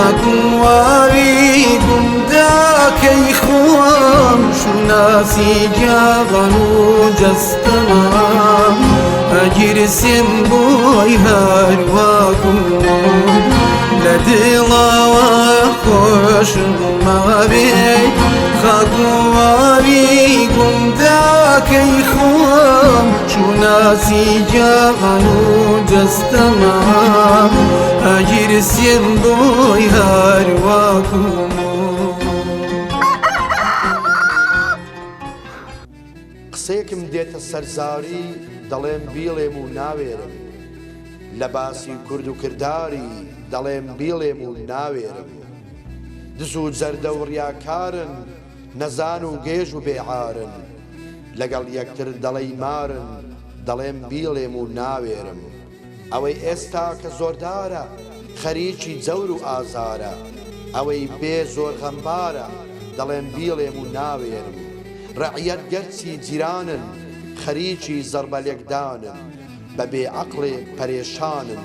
خاکوواوی گوندەکەی خۆم شوناسی گیاغان و جەستەمە ئەگیرسێم بۆی هەرواکو لە دڵاوە خۆشم ماوێ خاکوواوی گوندەکەی خۆم شوناسی گیاغان و جەستەمە ئەگیرسێم بۆی هەرواکو قسەیەکم دێتە سەر زاری دەڵێم بیڵێم و ناوێرم لە باسی کورد و کرداری دەڵێم بیڵێم و ناوێرم دز و جەردە و ڕیاکارن نەزان و گێژ و بێ عارن لەگەڵ یەکتر دەڵێی مارن دەڵێم بیڵێم و ناوێرم ئەوەی ئێستا کە زۆردارە خەریکی جەور و ئازارە ئەوەی بێ زۆر غەمبارە دەڵێم بیڵێم و ناوێرم ڕەعیەت گەرچی جیرانن خەریکی زەڕبە لێکدانن بە بێ عەقڵێ پەرێشانن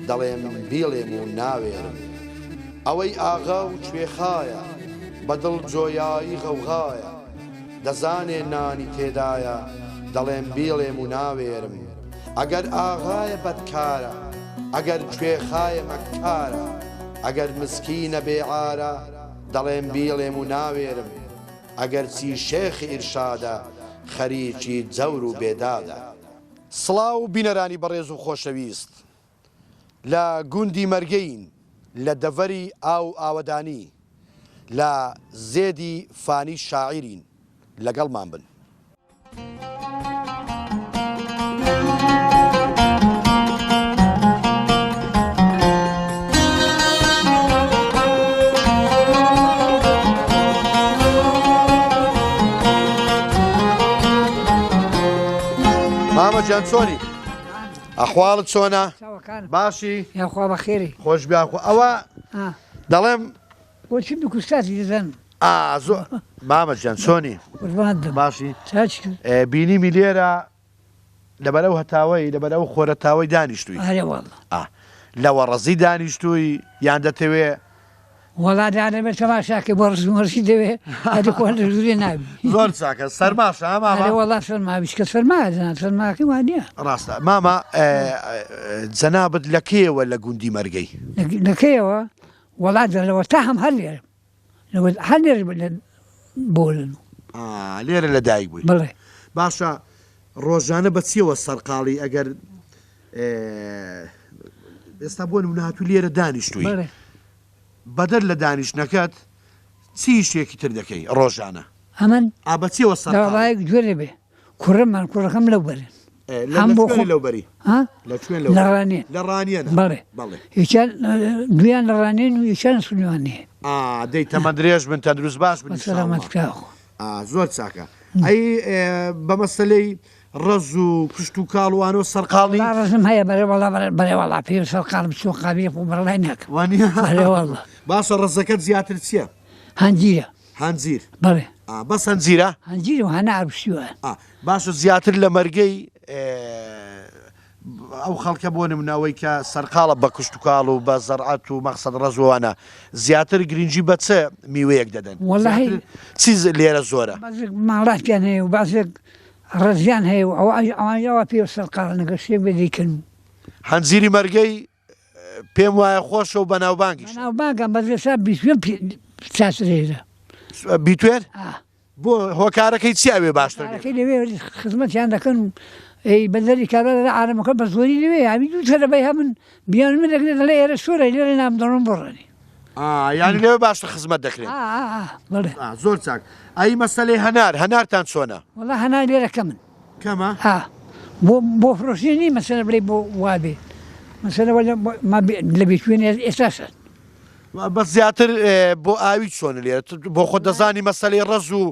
دەڵێم بیڵێم و ناوێرم ئەوەی ئاغا و کوێخایە بە دڵ جۆیایی غەوغایە دەزانێ نانی تێدایە دەڵێم بیڵێم و ناوێرم ئەگەر ئاغایە بەدکارە ئەگەر کوێخایە مەککارە ئەگەر مسکینە بێ عارە دەڵێم بیڵێم و ناوێرم ئەگەرچی شێخی ئیرشادە خەریکی جەور و بێدادە. سڵاو بینەرانی بەڕێز و خۆشەویست لە گوندی مەرگەین لە دەڤەری ئاو ئاوەدانی لە زێدی فانی شاعیرین لەگەڵمان بن. مامە گیان چۆنی؟ ئەحواڵت چۆنە؟ باشی؟ یاخوا بەخێری. خۆش بێ یاخوا ئەوە دەڵێم. بۆچی بکوستاتی دەزانم. ئا زۆر مامە گیان چۆنی؟ قوربانت بم. باشی؟ چاکی. بینیمی لێرە لەبەر ئەو هەتاوەی لەبەر ئەو خۆرەتاوەی دانیشتووی. ئەرێ واللە. ئا لە وەڕەزی دانیشتووی یان دەتەوێ وەڵا دانەبێت تەماشاکەی بۆ ڕز مەرسی دەوێ ئەدی خۆ لە ژوورێ نابی زۆر چاکە سەرماشە ها مامە ئەرێ وەڵا سەرما ویشکە سەرما دەنا سەرماکەی وا نییە ڕاستە مامە جەنابت لە کێیەوە لە گوندی مەرگەی لە کەیەوە وەڵا جا لەوە تا هەم هەر لێرە لەوە هەر لێرە لە بۆلن لێرە لە دایک بووی بڵێ باشە ڕۆژانە بە چیەوە سەرقاڵی ئەگەر ئێستا بۆ نمونە هاتوو لێرە دانیشتووی بەدەر لە دانیشتنەکەت چی ئیشێکی تر دەکەی ڕۆژانە؟ ئەمن ئا بە چیەوە سەرقاڵی؟ داوایەک گوێ بێ کوڕەمان کوڕەکەم لەو بەرن لە هەم بۆ کوێن خۆم لەو بەری؟ ها لە کوێن لەو لە بەری؟ ڕانیەن لە ڕانیەنە بەڵێ بەڵێ یەکیان دویان لە ڕانیەن و یەکیان سلێمانیە ئا دەی تەمەن درێژ بن تەندروست باش بن بە ان شاء سەلامەت اللە کاخۆ ئا زۆر چاکە ئەی بە مەسەلەی ڕەز و کشت و کاڵ و ئانۆ سەرقاڵ وەڵا نیت؟ ڕەزم هەیە بەرێ وەڵا بەرێ بەرێ وەڵا پێ سەرقاڵم چۆن قابیلە خۆ بەڕەڵای ناکەم وانیە؟ بەرێ وەڵا. باشە ڕەزەکەت زیاتر چیە؟ هەنجیرە. هەنجیر. بەڵێ. ئا بەس هەنجیرە؟ هەنجیر و هەنار و شتی وا. ئا باشە زیاتر لە مەرگەی ئەو خەڵکە بۆ نمونە ئەوەی کە سەرقاڵە بە کشتوکاڵ و بە زەرعەت و مەخسەد ڕەز و ئەوانە زیاتر گرنگی بە چ میوەیەک دەدەن؟ وەڵاهی زیاتر چی لێرە زۆرە؟ بەعزێک ماڵاتیان هەیە و بەعزێک ڕەزیان هەیە و ئەوە ئەوان ئەوە پێ سەرقاڵن ئەگەر شتێک بێ دەیکەن و. هەنجیری مەرگەی پێم وایە خۆشە و بەناوبانگیشە. بەناوبانگە بەس ئێستا بیتوێن پێ چاکتر هەیە. بیتوێن؟ ئا. بۆ هۆکارەکەی چیە ئەوێ باشتر لێرە؟ هۆکارەکەی لەوێ خزمەتیان دەکەن و ئەی بەندەری کابرا دەڵێ عالەمەکە بە زۆری لەوێ یانی دوو تەلەبەی هەبن بیان من دەگرێت دەڵێ ئێرە سوورە لێرە نام دەڕۆم بۆ ڕێنی. ئا یانی لەوێ باشتر خزمەت دەکرێن. ئا ئا ئا بەڵێ. ئا زۆر چاک. ئەی مەسەلەی هەنار هەنارتان چۆنە؟ وەڵا هەنار لێرە کەمن. کەمە؟ ئا بۆ بۆ فرۆشتنی نی مەسەلە بڵێی بۆ وا بێ مەسەلە وەلا ما لە بێتوێنێ ئێستا سەر. بەس زیاتر بۆ ئاوی چۆنە لێرە بۆ خۆت دەزانی مەسەلەی ڕەز و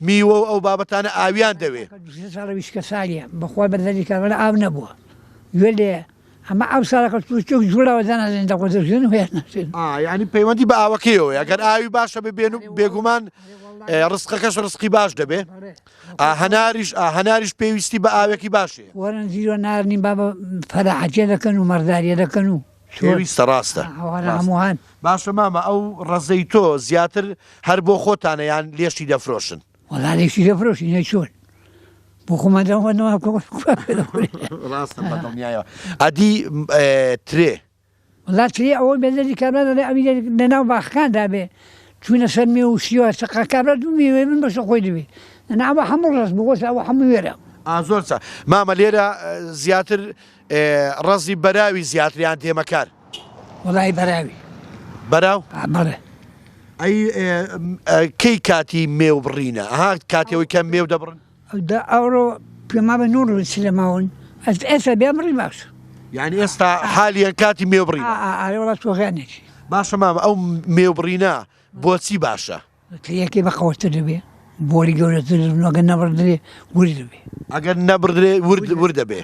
میوە و ئەو بابەتانە ئاویان دەوێ. دوو سێ ساڵە ویشکە سالیە بەخوا بەردەری کارەبا ئاو نەبووە گوێ لێ ئەمە ئەو ساڵەکە تووشتێک جوڵاوە دانازێن دەخۆ دەژێن و هێر نەژێن. ئا یانی پەیوەندی بە ئاوەکەیەوە ئەگەر ئاوی باشە بێ بێن و بێگومان ڕزقەکەش ڕزقی باش دەبێ ئا هەناریش ئا هەناریش پێویستی بە ئاوێکی باشێ. وەرن زیرۆ نارنین بابە فەلاحەتیە دەکەن و مەڕداریە دەکەن و. پێویستە ڕاستە. ئەوانە هەموو هەن. باشە مامە ئەو ڕەزەی تۆ زیاتر هەر بۆ خۆتانە یان لێشی دەفرۆشن؟ وەڵا لێشی دەفرۆشین ئەی چۆن بۆ خۆمان دەخۆینەوە. ڕاستە بە دڵنیایەوە. ئەدی ترێ؟ وەڵا ترێ ئەوەی بێ دەردی کابرا دەڵێ ئەوی لە ناو باخەکاندا بێ چوونە سەر مێو و شیوە سەقا کابرا دوو مێوەی من بەشە خۆی دەبێ دەنا ئەوە هەموو ڕەز بوو وەستا ئەوە هەموو وێرە. ئا زۆر چا مامە لێرە زیاتر ڕەزی بەراوی زیاتر یان دێمەکار؟ وەڵای بەراوی. بەراو؟ بەڵێ. ئەی کەی کاتی مێو بڕینە؟ ئەها کاتی ئەوەی کە مێو دەبڕن؟ دە ئەوڕۆ پێم وابێ نۆ ڕۆژ چلە ماون ئەس ئێستا بێ بڕی باش. یانی ئێستا حالیەن کاتی مێو بڕینە؟ ئا ئا ئەرێ وەڵا تۆغیانێکی. باشە مامە ئەو مێو بڕینە بۆچی باشە؟ ترێیەکەی بە قەوەتر دەبێ بۆری گەورەتر دەبن ئەگەر نەبڕدرێ ورد دەبێ. ئەگەر نەبڕدرێ ورد ورد دەبێ.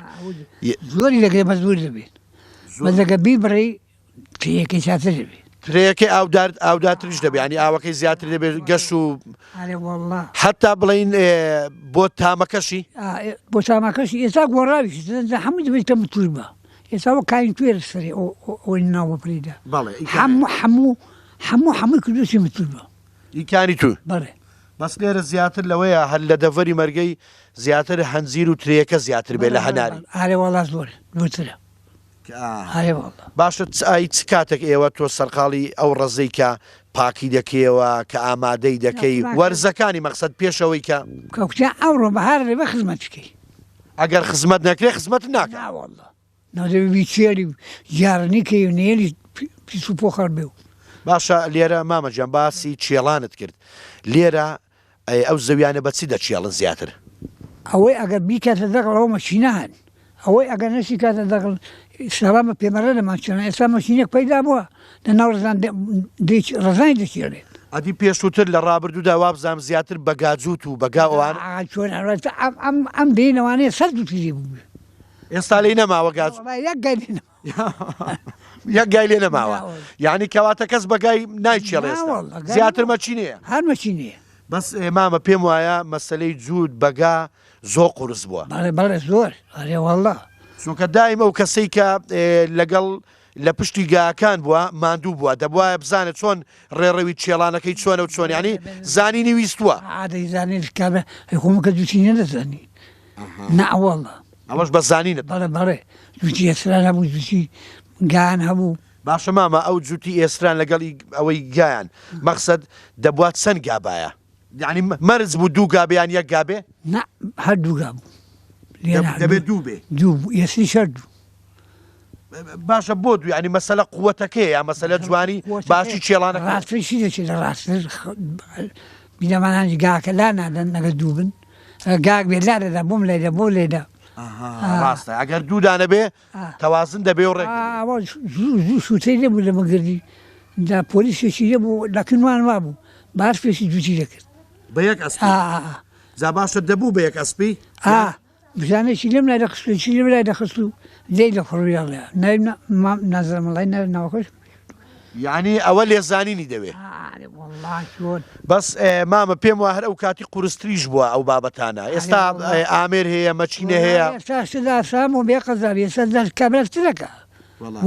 زۆری دەکرێ بەس ورد دەبێت بەس ئەگەر بیبڕی ترێیەکەی زیاتر دەبێ. ترێیەکەی ئاودار ئاودارتریش دەبێ یانی ئاوەکەی زیاتر دەبێ گەش و ئەرێ وەڵا. حەتا بڵێین بۆ تامەکەشی؟ بۆ تامەکەشی ئێستا گۆڕاویش هەمووی دەبێت تەم و توور بە ئێستا وەک کاین توێرە سەرێ ئەوەی ناو بەپریدا بەڵێ هەموو هەموو هەموو هەمووی کردوویەتی متور بە. ئی کانی تو. بەڵێ. بەس لێرە زیاتر لەوەیە هەر لە دەڤەری مەرگەی زیاتر هەنجیر و ترێیەکە زیاتر بێ لە هەناری. ئارێ وەڵا زۆر زۆرترە. ئارێ وەڵا. باشە چ ئای چ کاتێک ئێوە تۆ سەرقاڵی ئەو ڕەزەی کە پاکی دەکەیەوە کە ئامادەی دەکەی وەرزەکانی مەقسەد پێش ئەوەی کە. کە کوتیان ئەوڕۆ بەهار دەبێ خزمەت بکەی. ئەگەر خزمەت نەکرێ خزمەتت ناکا. نا وەڵا. نازەوی بیچێری و جارنی کەی و نێلی پیس و پۆخەر بێ و. باشە لێرە مامە گیان باسی کێڵانت کرد لێرە ئەو زەویانە بە چی دەکێڵن زیاتر؟ ئەوەی ئەگەر بیکاتە دەغڵ ئەوە مەکینە هەن ئەوەی ئەگەر نەشیکاتە دەغڵ سەڵا بە پێمەڕە دەمانچێنن ئێستا مەکینەک پەیدا بووە لە ناو ڕزان ڕزانی دەکێڵێت. ئەدی پێشووتر لە ڕابردوودا وابزانم زیاتر بە گاجووت و بە گا ئەوان. چۆن ئەم ئەم دێی لەوانەیە سەر جووتی لێ بووبێ. ئێستا لێی نەماوە گاج؟ وەڵا یەک گای لێ نەماوە. یەک گای لێ نەماوە یعنی کەواتە کەس بە گای نایکێڵێ ئێستا زیاتر مەکینەیە. هەر مەکینەیە. بەس مامە پێم وایە مەسەلەی جووت بە گا زۆر قورس بووە. بەڵێ بەڵێ زۆر ئەرێ وەڵا. چونکە دایم ئەو کەسەی کە لەگەڵ لە پشتی گاکان بووە ماندوو بووە دەبوایە بزانێت چۆن ڕێڕەوی کێڵانەکەی چۆنە و چۆن یانی زانینی ویستووە. ئادەی زانین کابرا ئەی خۆ من کە جووتی نەدەزانی نا وەڵا. ئەوەش بە زانینت. بەڵێ بەڵێ جووتی ئێسران هەبوو جووتی گایان هەبوو. باشە مامە ئەو جووتی ئێسران لەگەڵ ئەوەی گایان مەخسەد دەبوا چەند گا بایە؟ یانی مەرج بوو دوو گا بێ یان یەک گا بێ؟ نا هەر دوو گا بوو. دەبێ دوو بێ؟ دوو بوو ئێسریش هەر دوو. باشە بۆ دوو یانی مەسەلە قوتەکەیە یا مەسەلە جوانی باشی کێڵانەکە؟ ڕاستتر چی دەچێت لە ڕاستتر بیرەمانانی گاکە لا نادەن ئەگەر دوو بن گاک بێت لا دەدا بۆم لێدە بۆ لێدە. ڕاستە ئەگەر دوو دانە بێ تەوازن دەبێ و ڕێک زوو زوو سووتەی لێ بوو لە مەگردی دا پۆلیسێکی لێ بوو لەکن وان وابوو باش پێشی جووتی دەکرد. بە یەک ئەسپی؟ جا باشە دەبوو بە یەک ئەسپی؟ بزانێکی لەم لای دەخست و یەکی لەم لای دەخست و لێی دەخوڕی ئەڵێ ناوی مام نازانم وەڵای ناوی ناوەکەش یانی ئەوە لێزانینی دەوێ. ئارێ وەڵا چۆن. بەس مامە پێم وا هەر ئەو کاتی قورستریش بووە ئەو بابەتانە ئێستا ئامێر هەیە مەچینە هەیە. ئێستا شت ئاسان بوو بێ قەزا بێ ئێستا کابرا شترەکە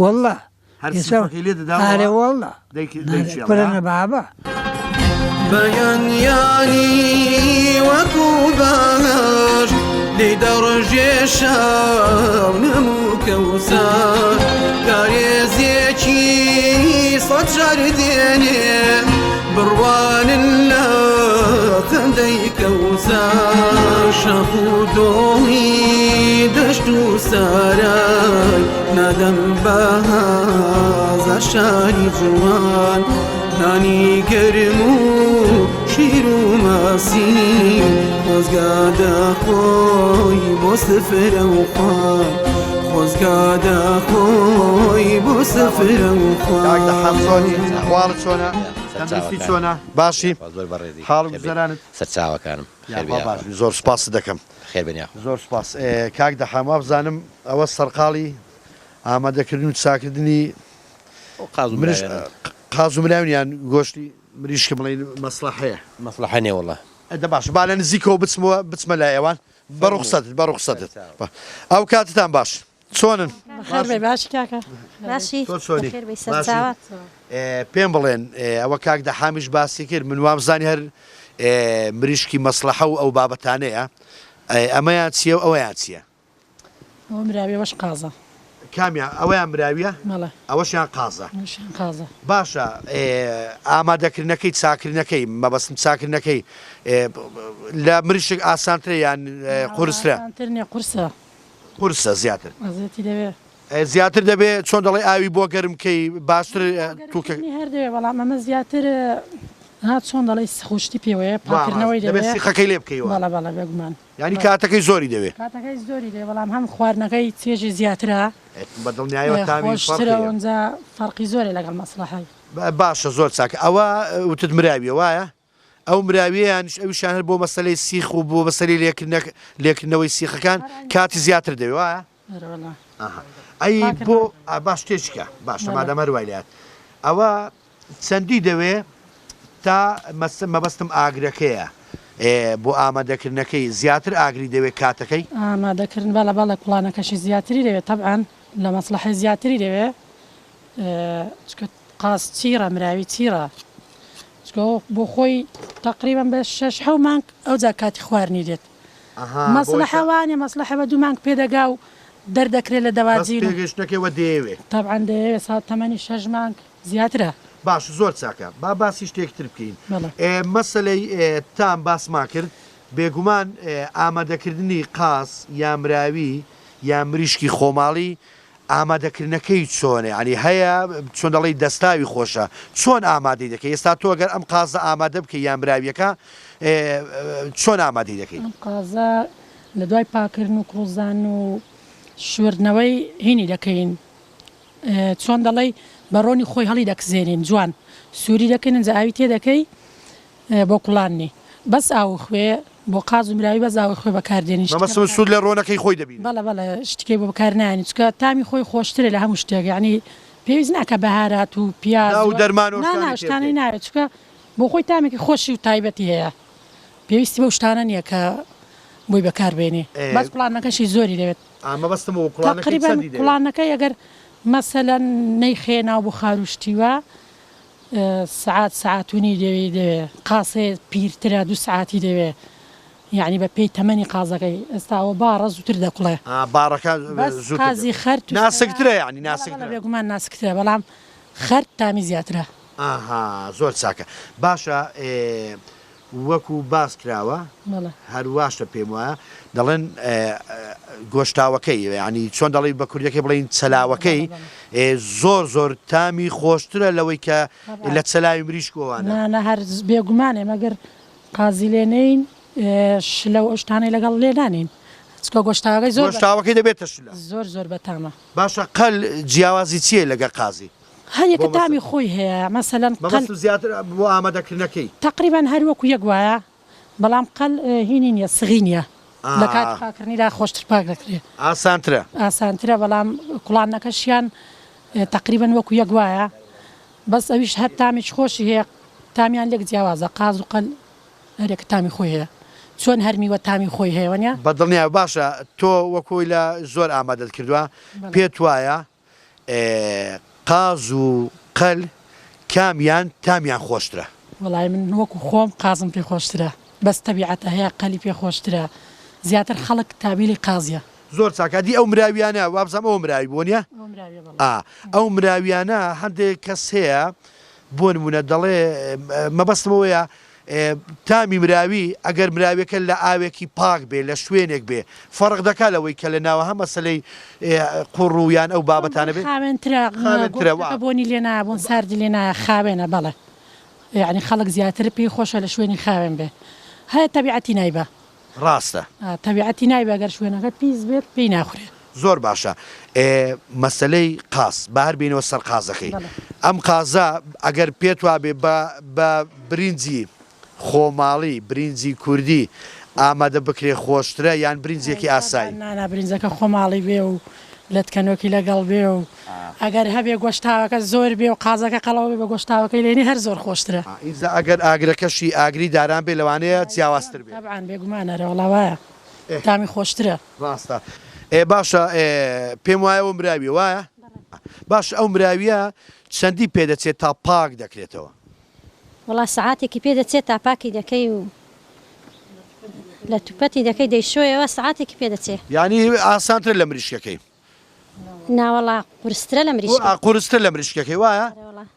وەڵا. هەر سفەکەی لێ دەدا ئارێ وەڵا کورە بابە. بەیانیانی وەکو باش لێی دەڕژێ شەونم و کەوسار کارێزێکی سەد جار دێنێ بڕوانن لە خەندەی کەوسار شاخ و دۆڵی دەشت و سارای نادەم بە هەزار شاری جوان نانی گەرم و شیر و ماسی خۆزگا دەخۆی بۆ سفرە و خوان خۆزگا دەخۆی بۆ سفرە و خوان. کاک دەحام چۆنی؟ ئەحواڵت چۆنە؟ تەندروستی چۆنە؟ باشی؟ زۆر بەڕێزی. حاڵ و گوزەرانت؟ سەرچاوەکانم. خێر بێ یاخوا باش بی زۆر سوپاست دەکەم. خێر بێن یاخوا. زۆر سوپاس کاک دەحام وابزانم ئەوە سەرقاڵی ئامادەکردن و چاکردنی قاز و مرش مراوێنن. قاز و مراوێن یان گۆشتی مریشکە بڵێین مەسڵەحەیە. مەسڵەحە نیە وەڵا. دە باشە با لە نزیکەوە بچمەوە بچمە لای ئەوان بە ڕوخسەتت بە ڕوخسەتت ئەو کاتتان باش. چۆنن؟ بەخێر بێی باشی کاکە. باشی تۆ چۆنی؟ بەخێر بێی سەرچاوە. پێم بڵێن ئەوە کاک دەحامیش باسی کرد من وامزانی هەر مریشکی مەسڵەحە و ئەو بابەتانەیە ئەمەیان چییە و ئەوەیان چییە؟ ئەوە مراویە ئەوەش قازە. کامیان ئەوەیان مراویە؟ بەڵێ. ئەوەشیان قازە. ئەوەشیان قازە. باشە ئامادەکردنەکەی چاکردنەکەی مەبەستم چاکردنەکەی لە مریشک ئاسانترە یان قورسترە؟ ئاسانتر نییە قورسە. قورسە زیاتر. ئەزێتی دەوێ. زیاتر دەبێ چۆن دەڵێی ئاوی بۆ گەرم کەی باشتر توکە. گەرمکردنی هەر دەوێ بەڵام ئەمە زیاتر ها چۆن دەڵێی سیخ و شتی پێوەیە پاکردنەوەی دەوێ. دەبێ سیخەکەی لێ بکەیەوە. بەڵێ بەڵێ بێگومان. یانی کاتەکەی زۆری دەوێ. کاتەکەی زۆری دەوێ بەڵام هەم خواردنەکەی چێژی زیاترە. بە دڵنیایەوە تامی خۆشترە ئونجا فەرقی زۆرە لەگەڵ مەسڵەحەی. باشە زۆر چاکە ئەوە وتت مراویە وایە؟ ئەو مراویەیانیش ئەویشیان هەر بۆ مەسەلەی سیخ و بۆ مەسەلەی لێکردنەک لێکردنەوەی سیخەکان کاتی زیاتر دەوێ وایە؟ ئەرێ وەڵا. ئەها ئەی بۆ باش تێچکە باشە مادام هەر وای لێهات ئەوە چەندی دەوێ تا مەبەستم ئاگرەکەیە بۆ ئامادەکردنەکەی زیاتر ئاگری دەوێ کاتەکەی؟ ئامادەکردن بەڵێ بەڵێ کوڵانەکەشی زیاتری دەوێ تەبعەن لە مەسڵەحەی زیاتری دەوێ چونکە قاز چیڕە مراوی چیڕە چونکە ئەو بۆ خۆی تەقریبەن بە شەش حەو مانگ ئەوجا کاتی خواردنی دێت ئەها بۆی مەسڵەحە وانیە مەسڵەحە بە دوو مانگ پێ دەگا و دەردەکرێ لە بەس دەواجین و پێگەیشتنەکەی وە دەیەوێ. تەبعەن دەیەوێ سا تەمەنی شەش مانگ زیاترە. باشە زۆر چاکە با باسی شتێکی تر بکەین بەڵێ. مەسەلەی تام باسمان کرد بێگومان ئامادەکردنی قاز یا مراوی یا مریشکی خۆماڵی ئامادەکردنەکەی چۆنە یانی هەیە چۆن دەڵێی دەستاوی خۆشە چۆن ئامادەی دەکەی ئێستا تۆ گەر ئەم قازە ئامادە بکەی یان مراویەکە چۆن ئامادەی دەکەی؟ ئەم قازە لە دوای پاکردن و کڕوزان و شوردنەوەی هینی دەکەین چۆن دەڵێی بە ڕۆنی خۆی هەڵی دەکزێنین جوان سووری دەکەین ئینجا ئاوی تێ دەکەی بۆ کوڵاندنی بەس ئاو و خوێ بۆ قاز و مراوی بەس ئاو و خوێ بەکار دێنین شتیکە مەبەستم بەکار سوود لە ڕۆنەکەی خۆی دەبینن. بەڵێ بەڵێ شتیکەی بۆ بەکار نایەنین چونکە تامی خۆی خۆشترە لە هەموو شتێک یانی پێویست ناکا بەهارات و پیاز داو و و دەرمان و نا نا شتانەی تێ شتانەی بکەی. ناوێت چونکە بۆ خۆی تامێکی خۆشی و تایبەتی هەیە پێویستی بەو شتانە نییە کە بۆی بەکار بێنی بەس کوڵاندنەکەشی زۆری دەوێت. ئا مەبەستم ئەوە کوڵاندنەکەی تەقریبەن چەندی دەوێت؟ کوڵاندنەکەی ئەگەر مەسەلەن نەیخەیە ناو بوخار و شتی وا سەعات سەعات و نیو دەوێ دەوێ قاسێ پیرترە دوو سەعاتی دەوێ یەعنی بە پێی تەمەنی قازەکەی ئێستا ئەوە باڕە زووتر دەکوڵێ ئا باڕەکە بەس زووتر قازی دەکوڵێ خەرت و سەرا ناسکترە یەعنی بەڵێ بەڵێ ناسکترە. بێگومان ناسکترە بەڵام خەرت تامی زیاترە. ئاها زۆر چاکە باشە وەکو باس کراوە بەڵێ. هەر واشە پێم وایە دەڵێن گۆشتاوەکەی یانی چۆن دەڵێی بە کوردیەکەی بڵێین چەلاوەکەی بەڵێ بەڵێ. زۆر زۆر تامی خۆشترە لەوەی کە تەبعەن. لە چەلاوی مریشک و ئەوانە. نا نا هەر بێگومان ئێمە گەر قازی لێ نێین شلە و ئەو شتانەی لەگەڵ لێ نانێین چونکە گۆشتاوەکەی زۆر بە گۆشتاوەکەی دەبێتە شلە. زۆر زۆر بەتامە. باشە قەل جیاوازی چیە لەگەر قازی؟ هەر بۆ یەکە تامی مەسەلەن. خۆی هەیە مەسەلەن قەل. مەبەستم زیاتر بۆ ئامادەکردنەکەی. تەقریبەن هەر وەکو یەک وایە بەڵام قەل هینی نیە سغی نیە لە کاتی ئا. پاکردنیدا خۆشتر پاک دەکرێ. ئاسانترە. ئاسانترە بەڵام کوڵاندنەکەشیان تەقریبەن وەکو یەک وایە بەس ئەویش هەر تامێکی خۆشی هەیە تامیان لێک جیاوازە قاز و قەل هەر یەکە تامی خۆی هەیە چۆن هەر میوە تامی خۆی هەیە وەنیە؟ بە دڵنیایەوە باشە تۆ وەکو لە زۆر ئامادەت کردوە بەڵێ. پێت وایە قاز و قەل کامیان تامیان خۆشترە؟ وەڵای من وەکو خۆم قازم پێ خۆشترە بەس تەبیعەتە هەیە قەلی پێ خۆشترە زیاتر خەڵک تابیلی قازیە. زۆر چاکە ئەدی ئەو مراویانە وابزانم ئەوە مراوی بوو وەنیە؟ ئەوە مراویە بەڵێ. ئا ئەو مراویانە هەندێک کەس هەیە بۆ نمونە دەڵێ مەبەستم ئەوەیە تامی مراوی ئەگەر مراویەکە لە ئاوێکی پاک بێ لە شوێنێک بێ فەڕق دەکا لەوەی کە لە ناوە هە مەسەلەی قوڕ و یان ئەو بابەتانە بێ خاوێنترە خاوێنترە وا. گۆشتەکە بۆنی لێ نایە بۆن ساردی لێ نایە خاوێنە بەڵێ یەعنی خەڵک زیاتر پێی خۆشە لە شوێنی خاوێن بێ هەیە تەبیعەتی نایبا. ڕاستە. تەبیعەتی نایبێ گەر شوێنەکە پیس بێت پێی ناخورێ. زۆر باشە ئێ مەسەلەی قاز با هەر بێینەوە سەر قازەکەی ئەم قازە ئەگەر پێت وابێ بە بە برینجی خۆماڵی برینجی کوردی ئامادە بکرێ خۆشترە یان برینجێکی ئاسایی؟ نانا برینجەکە خۆماڵی بێ و لەتکەنۆکی لەگەڵ بێ و ئەگەر هەبێ گۆشتاوەکە زۆر بێ و قازەکە قەڵەو بێ بە گۆشتاوەکەی لێنی هەر زۆر خۆشترە. ئینجا ئەگەر ئاگرەکەشی ئاگری داران بێ لەوانەیە جیاوازتر بێ. تەبعەن بێگومان ئەرێ وەڵا وایە تامی خۆشترە. ڕاستە. ئێ باشە پێم وایە ئەوە مراویە وایە؟ باشە ئەو مراویە چەندی پێ دەچێت تا پاک دەکرێتەوە؟ وەڵا سەعاتێکی پێ دەچێت تا پاکی دەکەی و لە توپەتی دەکەی دەیشۆیەوە سەعاتێکی پێ دەچێ. یانی ئاسانترە لە مریشکەکەی؟ ناوەڵا قورسترە لە مریشکەکەی. قورستر لە مریشکەکەی وایە؟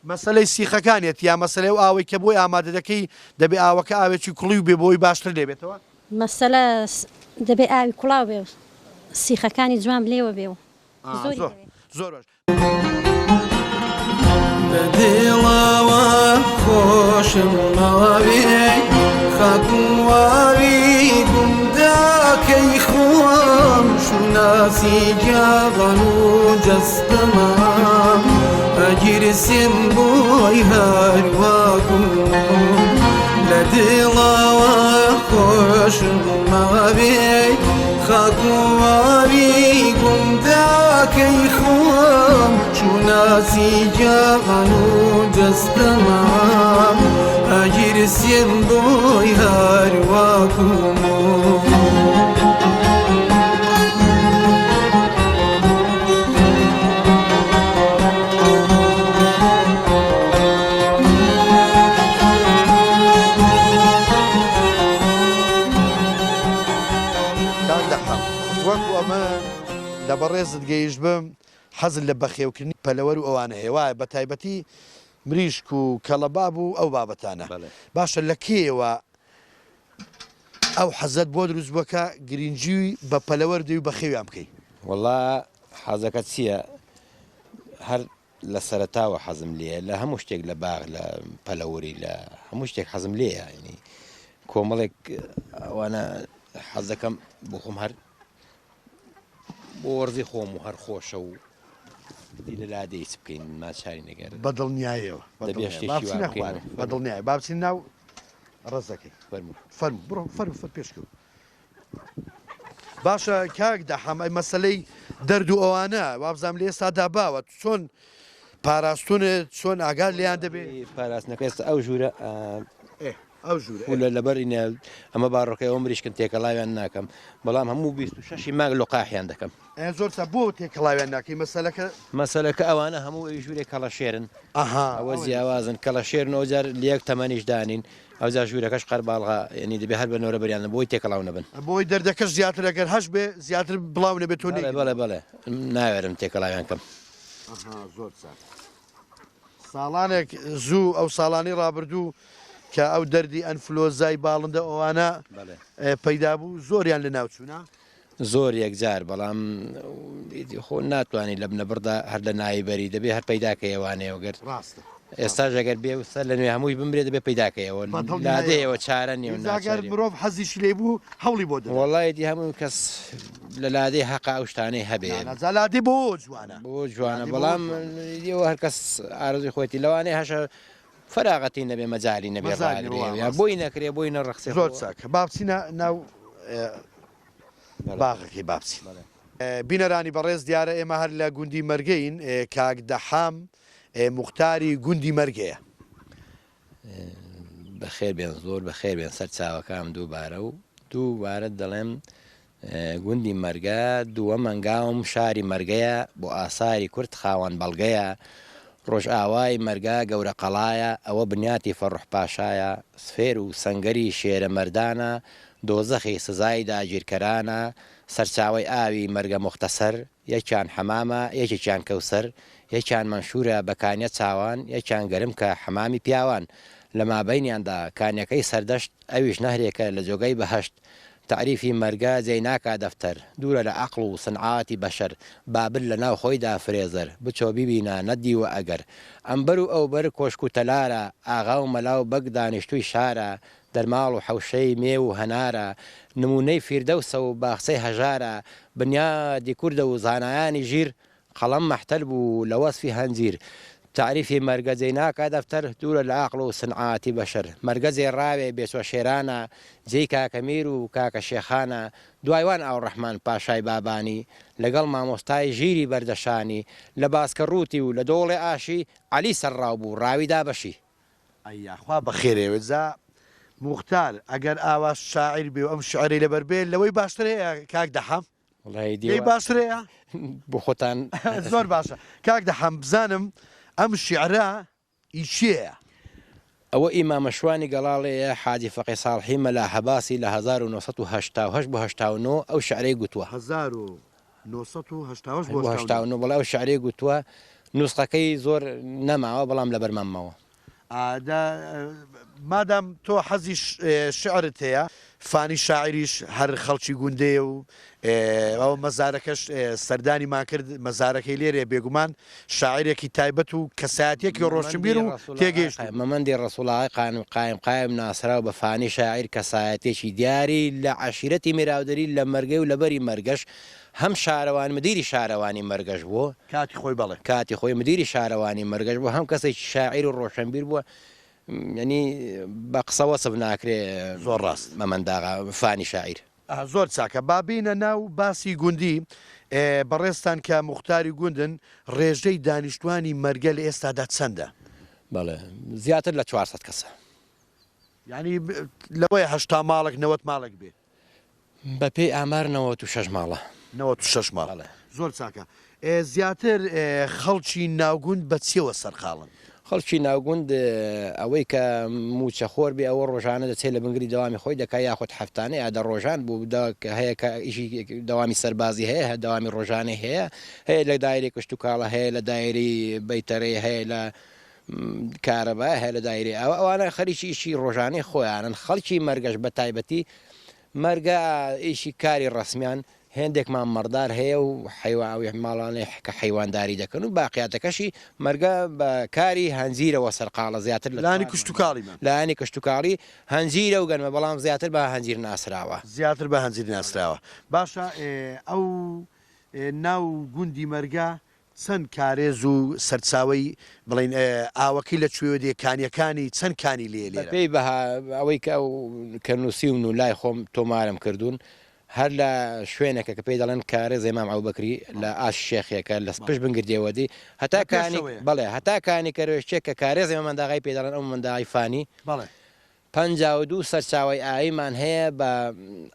مەسەلەی سیخەکانیەتی یا مەسەلەی ئەو ئاوەی کە بۆی ئامادە دەکەی دەبێ ئاوەکە ئاوێکی کوڵیو بێ بۆی باشتر لێ بێتەوە؟ مەسەلە دەبێ ئاوی کوڵاو بێ و سیخەکانی جوان لێوە بێ و زۆری دەوێ. زۆر باش. لە دڵەوە خۆشم ماوێ خاک و واوی گوندەکەی خۆم شوناسی گیان و جەستەمە ئەگیرسێم بۆی هەرواکم لە دڵەوە خۆشم ماوێ خاک و واوی گوندەکەی خۆم شوناسی گیان و جەستەمە ئەگیرسێم بۆی هەرواکم. کاک دەحاک وەکو ئەمە لە بەڕێزت گەیشتبم حەزت لە بەخێوکردنی پەلەوەر و ئەوانە هەیە وایە بەتایبەتی مریشک و کەڵەباب و ئەو بابەتانە باشە لە کێیەوە ئەو حەزەت بۆ دروست بووە کە گرینگی بە پەلەوەر دەی و بەخێویان بکەی؟ وەڵا حەزەکە چییە هەر لە سەرەتاوە حەزم لێیە لە هەموو شتێک لە باغ لە پەلەوەری لە هەموو شتێک حەزم لێیە ینی کۆمەڵێک ئەوانە حەز دەکەم بۆ خۆم هەر بۆ وەرزی خۆم و هەر خۆشە و دی لە لادێی چ بکەین ناچارین ئەگەر بە دڵنیایەوە بە دەبێ دڵنیایەوە. شتێکی با وا بچینە بکەین خوارێ بە دڵنیایە با بچین ناو ڕەزەکەی فەرموو. فەرموو بڕۆ فەرموو فەر پێشکەوە. باشە کاک دەحام ئەی مەسەلەی دەرد و ئەوانە وابزانم لە ئێستادا باوە چۆن پاراستونت چۆن ئاگات لێیان دەبێ؟ پاراستنەکە ئێستا ئەو ژوورە ئەو ژوورە لە لەبەر ئینە ئەمە باڕۆکەی ئەو مریشکن تێکەڵاویان ناکەم بەڵام هەموو 26 مانگ لقاحیان دەکەم. زۆر چا بۆ تێکەڵاویان ناکەی مەسەلەکە؟ مەسەلەکە ئەوانە هەموو ئەوی ژوورێ کەڵەشێرن ئەها ئەوە جیاوازن کەڵەشێرن ئەوجار لە یەک تەمەنیش دانین ئەوجا ژوورەکەش قەرباڵغە یەنی دەبێ هەر بە نۆرە بەریان بۆی تێکەڵاو نەبن. بۆی دەردەکەش زیاتر ئەگەر هەش بێ زیاتر بڵاو نەبێت تۆ بەڵێ بەڵێ بەڵێ ناوێرم تێکەڵاویان کەم. ئەها زۆر چاک. ساڵانێک زوو ئەو ساڵانەی ڕابردوو کە ئەو دەردی ئەنفلۆزای باڵندە ئەوانە پەیدا بوو زۆریان لە ناو چوو نا؟ زۆر یەکجار بەڵام ئیدی خۆ ناتوانی لە بنەبڕدا هەر لە ناوی بەری دەبێ هەر پەیدا کەیەوانەیەوە گەر ڕاستە ئێستاش ئەگەر بێ و سەر لە نوێ هەمووی بمرێ دەبێ پەیدا کەیەوە بە دڵنیایەوە لادێیەوە چارە نیە و ئینجا گەر ناچاری مرۆڤ حەزیشی لێ بوو هەوڵی بۆ دەدا. وەڵا ئیدی هەموو کەس لە لادێ هەقە ئەو شتانەی هەبێ. نا نا جا لادێ بۆ جوانە. بۆ جوانە لادێ بۆ بەڵام جوانە. ئیدی ئەوە هەر کەس ئارەزووی خۆیەتی لەوانەیە هەشە فەراغەتی نەبێ مەجالی نەبێ مەجالی نەبێ ڕاگرێ وا یا ڕاستە. بۆی نەکرێ بۆی نەڕەخسێ زۆر خۆ. چاکە با بچینە ناو باغەکەی با بچین. بینەرانی بەڕێز دیارە ئێمە هەر لە گوندی مەرگەین کاک دەحام موختاری گوندی مەرگەیە. بەخێر بێن زۆر بەخێر بێن سەر چاوەکانم دووبارە و دووبارە دەڵێم گوندی مەرگە دووەم هەنگاوم شاری مەرگەیە بۆ ئاساری کورد خاوەن بەڵگەیە ڕۆژئاوای مەرگە گەورە قەڵایە ئەوە بنیاتی فەڕوح پاشایە سفێر و سەنگەری شێرە مەردانە دۆزەخی سزای داگیرکەرانە سەرچاوەی ئاوی مەرگە موختەسەر یەکیان حەمامە یەکێکیان کەوسەر یەکیان مەنشوورە بە کانیە چاوان یەکیان گەرمکە حەمامی پیاوان لە مابەینیاندا کانیەکەی سەردەشت ئەویش نەهرێکە لە جۆگەی بەهەشت تەعریفی مەرگە جێی ناکا دەفتەر دوورە لە عەقڵ و سنعاتی بەشەر بابل لە ناو خۆیدا فرێزەر بچۆ بیبینە نەتدیوە ئەگەر ئەمبەر و ئەوبەر کۆشک و تەلارە ئاغا و مەلا و بەگ دانیشتووی شارە دەرماڵ و حەوشەی مێو و هەنارە نموونەی فیردەوسە و باخچەی هەژارە بنیادی کوردە و زانایانی ژیر قەڵەم مەحتەل بوو لە وەسفی هەنجیر تاریفی مەرگە جێی ناکا دەفتەر دوورە لە ئەقڵ و سنعاتی بەشەر مەرگە جێ ڕاوێ بێچوە شێرانە جێی کاکە میر و کاکە شێخانە دوای وان ئاوڕەحمان پاشای بابانی لەگەڵ مامۆستای ژیری بەردەشانی لە باسکە ڕووتی و لە دۆڵێ ئاشی عەلی سەرڕاو بوو ڕاوی دابەشی. ئەی یاخوا بەخێرێ جا موختار ئەگەر ئاوا شاعیر بێ و ئەم شعرەی لەبەر بێ لەوەی باشتر هەیە کاک دەحام؟ وەڵای لێی دیوە باشترەیە؟ بۆ خۆتان. زۆر باشە کاک دەحەم بزانم ئەم شیعرە ئی کێیە؟ ئەوە ئی مامە شوانی گەڵاڵێیە حاجی فەقێ ساڵحی مەلا هەباسی لە 1988 بۆ 89 ئەو شعرەی گوتووە. 1988 بۆ بۆ 89. 89 بەڵێ ئەو شعرەی گوتووە نوسخەکەی زۆر نەماوە بەڵام لەبەرمان ماوە. ئا دە مادام تۆ حەزی شعرت هەیە فانی شاعیریش هەر خەڵکی گوندەیە و ئەوە مەزارەکەش سەردانیمان کرد مەزارەکەی لێرەیە بێگومان شاعیرێکی تایبەت و کەسایەتیەکی ڕۆشنبیر و تێگەیشتوو. مەمەندی ڕەسوڵ ئاغای قانم قایم قایم ناسراو بە فانی شاعیر کەسایەتیەکی دیاری لە عەشیرەتی میراودەری لە مەرگەی و لە بەری مەرگەش هەم شارەوان مدیری شارەوانی مەرگەش بوو. کاتی خۆی بەڵێ. کاتی خۆی مدیری شارەوانی مەرگەش بوو هەم کەسێکی شاعیر و ڕۆشنبیر بووە یانی بە قسە وەسف ناکرێ زۆر ڕاست. مەمەند ئاغا فانی شاعیر. زۆر چاکە با بێینە ناو باسی گوندی، بەڕێزتان کە موختاری گوندن ڕێژەی دانیشتوانی مەرگە لە ئێستادا چەندە؟ بەڵێ زیاتر لە 400 کەسە. یانی لەوەیە 80 ماڵێک 90 ماڵێک بێ. بە پێی ئامار 96 ماڵە. 96 ماڵ. بەڵێ. زۆر چاکە. زیاتر خەڵکی ناوگوند بە چیەوە سەرقاڵن؟ خەڵکی ناوگوند ئەوەی کە مووچەخۆر بێ ئەوە ڕۆژانە دەچێت لە بنگری دەوامی خۆی دەکا یاخود حەفتانە یا دە ڕۆژان بوو هەیە کە ئیشی دەوامی سەربازی هەیە هە دەوامی ڕۆژانەی هەیە هەیە لە دایرەی کشتوکاڵە هەیە لە دایرەی بەیتەرەی هەیە لە کارەبا هەیە لە دایرەی ئاوە ئەوانە خەریکی ئیشی ڕۆژانەی خۆیانن خەڵکی مەرگەش بە تایبەتی مەرگە ئیشی کاری ڕەسمیان هێندێکمان مەڕدار هەیە و حەیوا ئەوی ماڵانەی کە حەیوانداری دەکەن و باقیاتەکەشی مەرگە بە کاری هەنجیرەوە سەرقاڵە زیاتر لە لانی کشتوکاڵی مام. لایەنی کشتوکاڵی هەنجیرە و گەنمە بەڵام زیاتر بە هەنجیر ناسراوە. زیاتر بە هەنجیر ناسراوە باشە ئەو ناو گوندی مەرگە چەند کارێز و سەرچاوەی بڵێین ئاوەکەی لە کوێوە دێ کانیەکانی چەند کانی لێیە لێرە؟ بەپێی بەها ئەوەی کە ئەو کە نووسیومن و لای خۆم تۆمارم کردوون هەر لە شوێنێکە کە پێی دەڵێن کارێز ئیمام ئەبوبەکری لە ئاش شێخێکە لە پشت بنگردێوە دی هەتا کانی بەڵێ هەتا کانی کەروێشکێک کە کارێز مەمەنداغای پێی دەڵێن ئەو مەمەنداغای فانی بەڵێ 52 سەرچاوەی ئاویمان هەیە بە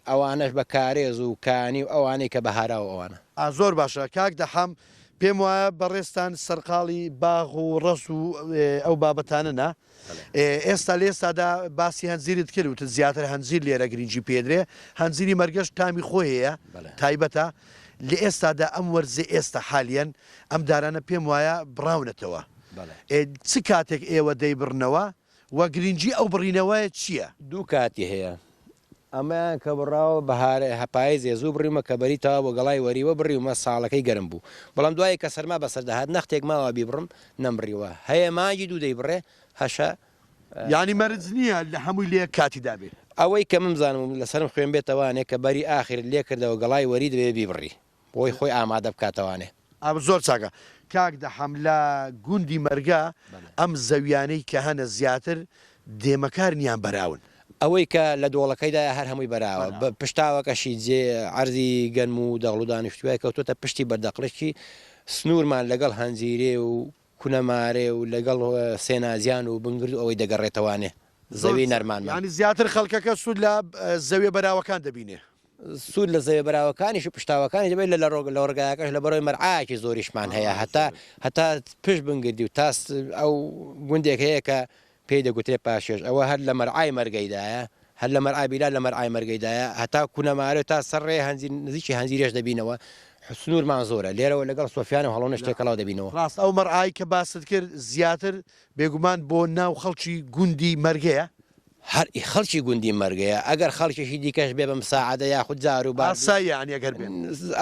ئەوانەش بە کارێز و کانی و ئەوانەی کە بە هاراو ئەوانە. ئا زۆر باشە کاک دەحام پێم وایە بەڕێزتان سەرقاڵی باغ و ڕەز و ئەو بابەتانەنە ئێستا لە ئێستادا باسی هەنجیرت کرد وتت زیاتر هەنجیر لێرە گرنگی پێدرێ هەنجیری مەرگەش تامی خۆی هەیە تایبەتە لە ئێستادا ئەم وەرزە ئێستا حالیەن ئەم دارانە پێم وایە بڕاونەتەوە چ کاتێک ئێوە دەیبڕنەوە و گرنگی ئەو بڕینەوە چییە؟ دوو کاتی هەیە ئەمەیان کە بڕاوە بەهارە پایزێ زوو بڕیومە کە بەری تەواو بوو گەڵای وەریوە بڕیومە ساڵەکەی گەرم بوو بەڵام دوایی کە سەرما بەسەر دەهات نەختێک ماوە بیبڕم نەمبڕیوە هەیە مانگی دوو دەیبڕێ هەشە. یانی مەرج نییە لە هەمووی لە یەک کاتیدا بێ. ئەوەی کە من بزانم و لەسەرم خوێن بێتەوانێ کە بەری ئاخرت لێکردەوە گەڵای وەری دەبێ بیبڕی. بۆی خۆی ئامادە بکاتەوانێ. ئا زۆر چاکە کاک دەحەم لە گوندی مەرگە ئەم زەویانەی کە هەنە زیاتر دێمەکارن یان بەراون؟ ئەوەی کە لە دۆڵەکەیدایە هەر هەمووی بەراوە بە پشتاوەکەشی جێ عەرزی گەنم و دەغڵ و دانیشتوویە کەوتۆتە پشتی بەردەقڵکی سنوورمان لەگەڵ هەنجیرێ و کونەمارێ و لەگەڵ سێنازیان و بنگرد و ئەوەی دەگەڕێتەوانێ زەوی نەرمانمان. یانی زیاتر خەڵکەکە سوود لە زەویە بەراوەکان دەبینێ؟ سوود لە زەویە بەراوەکانیش و پشتاوەکانیش دەبێت لە لەوەڕگایەکەش لەبەرئەوەی مەرعایەکی زۆریشمان هەیە هەتا هەتا پشت بنگردی و تا ئەو گوندێک هەیە کە پێی دەگوترێ پاشێش ئەوە هەر لە مەرعای مەرگەیدایە هەر لە مەرعای بیلا لە مەرعای مەرگەیدایە هەتا کونەمارێ و تا سەر ڕێ هەنجیر نزیکی هەنجیرێش دەبینەوە سنوورمان زۆرە لێرەوە لەگەڵ سۆفیان و هەڵۆنەش تێکەڵاو دەبینەوە. ڕاست ئەو مەرعای کە باست کرد زیاتر بێگومان بۆ ناو خەڵکی گوندی مەرگەیە؟ هەر ئی خەڵکی گوندی مەرگەیە ئەگەر خەڵکێکی دیکەش بێ بە مساعەدە یاخود جار و بار ئاساییە یانی ئەگەر بێن.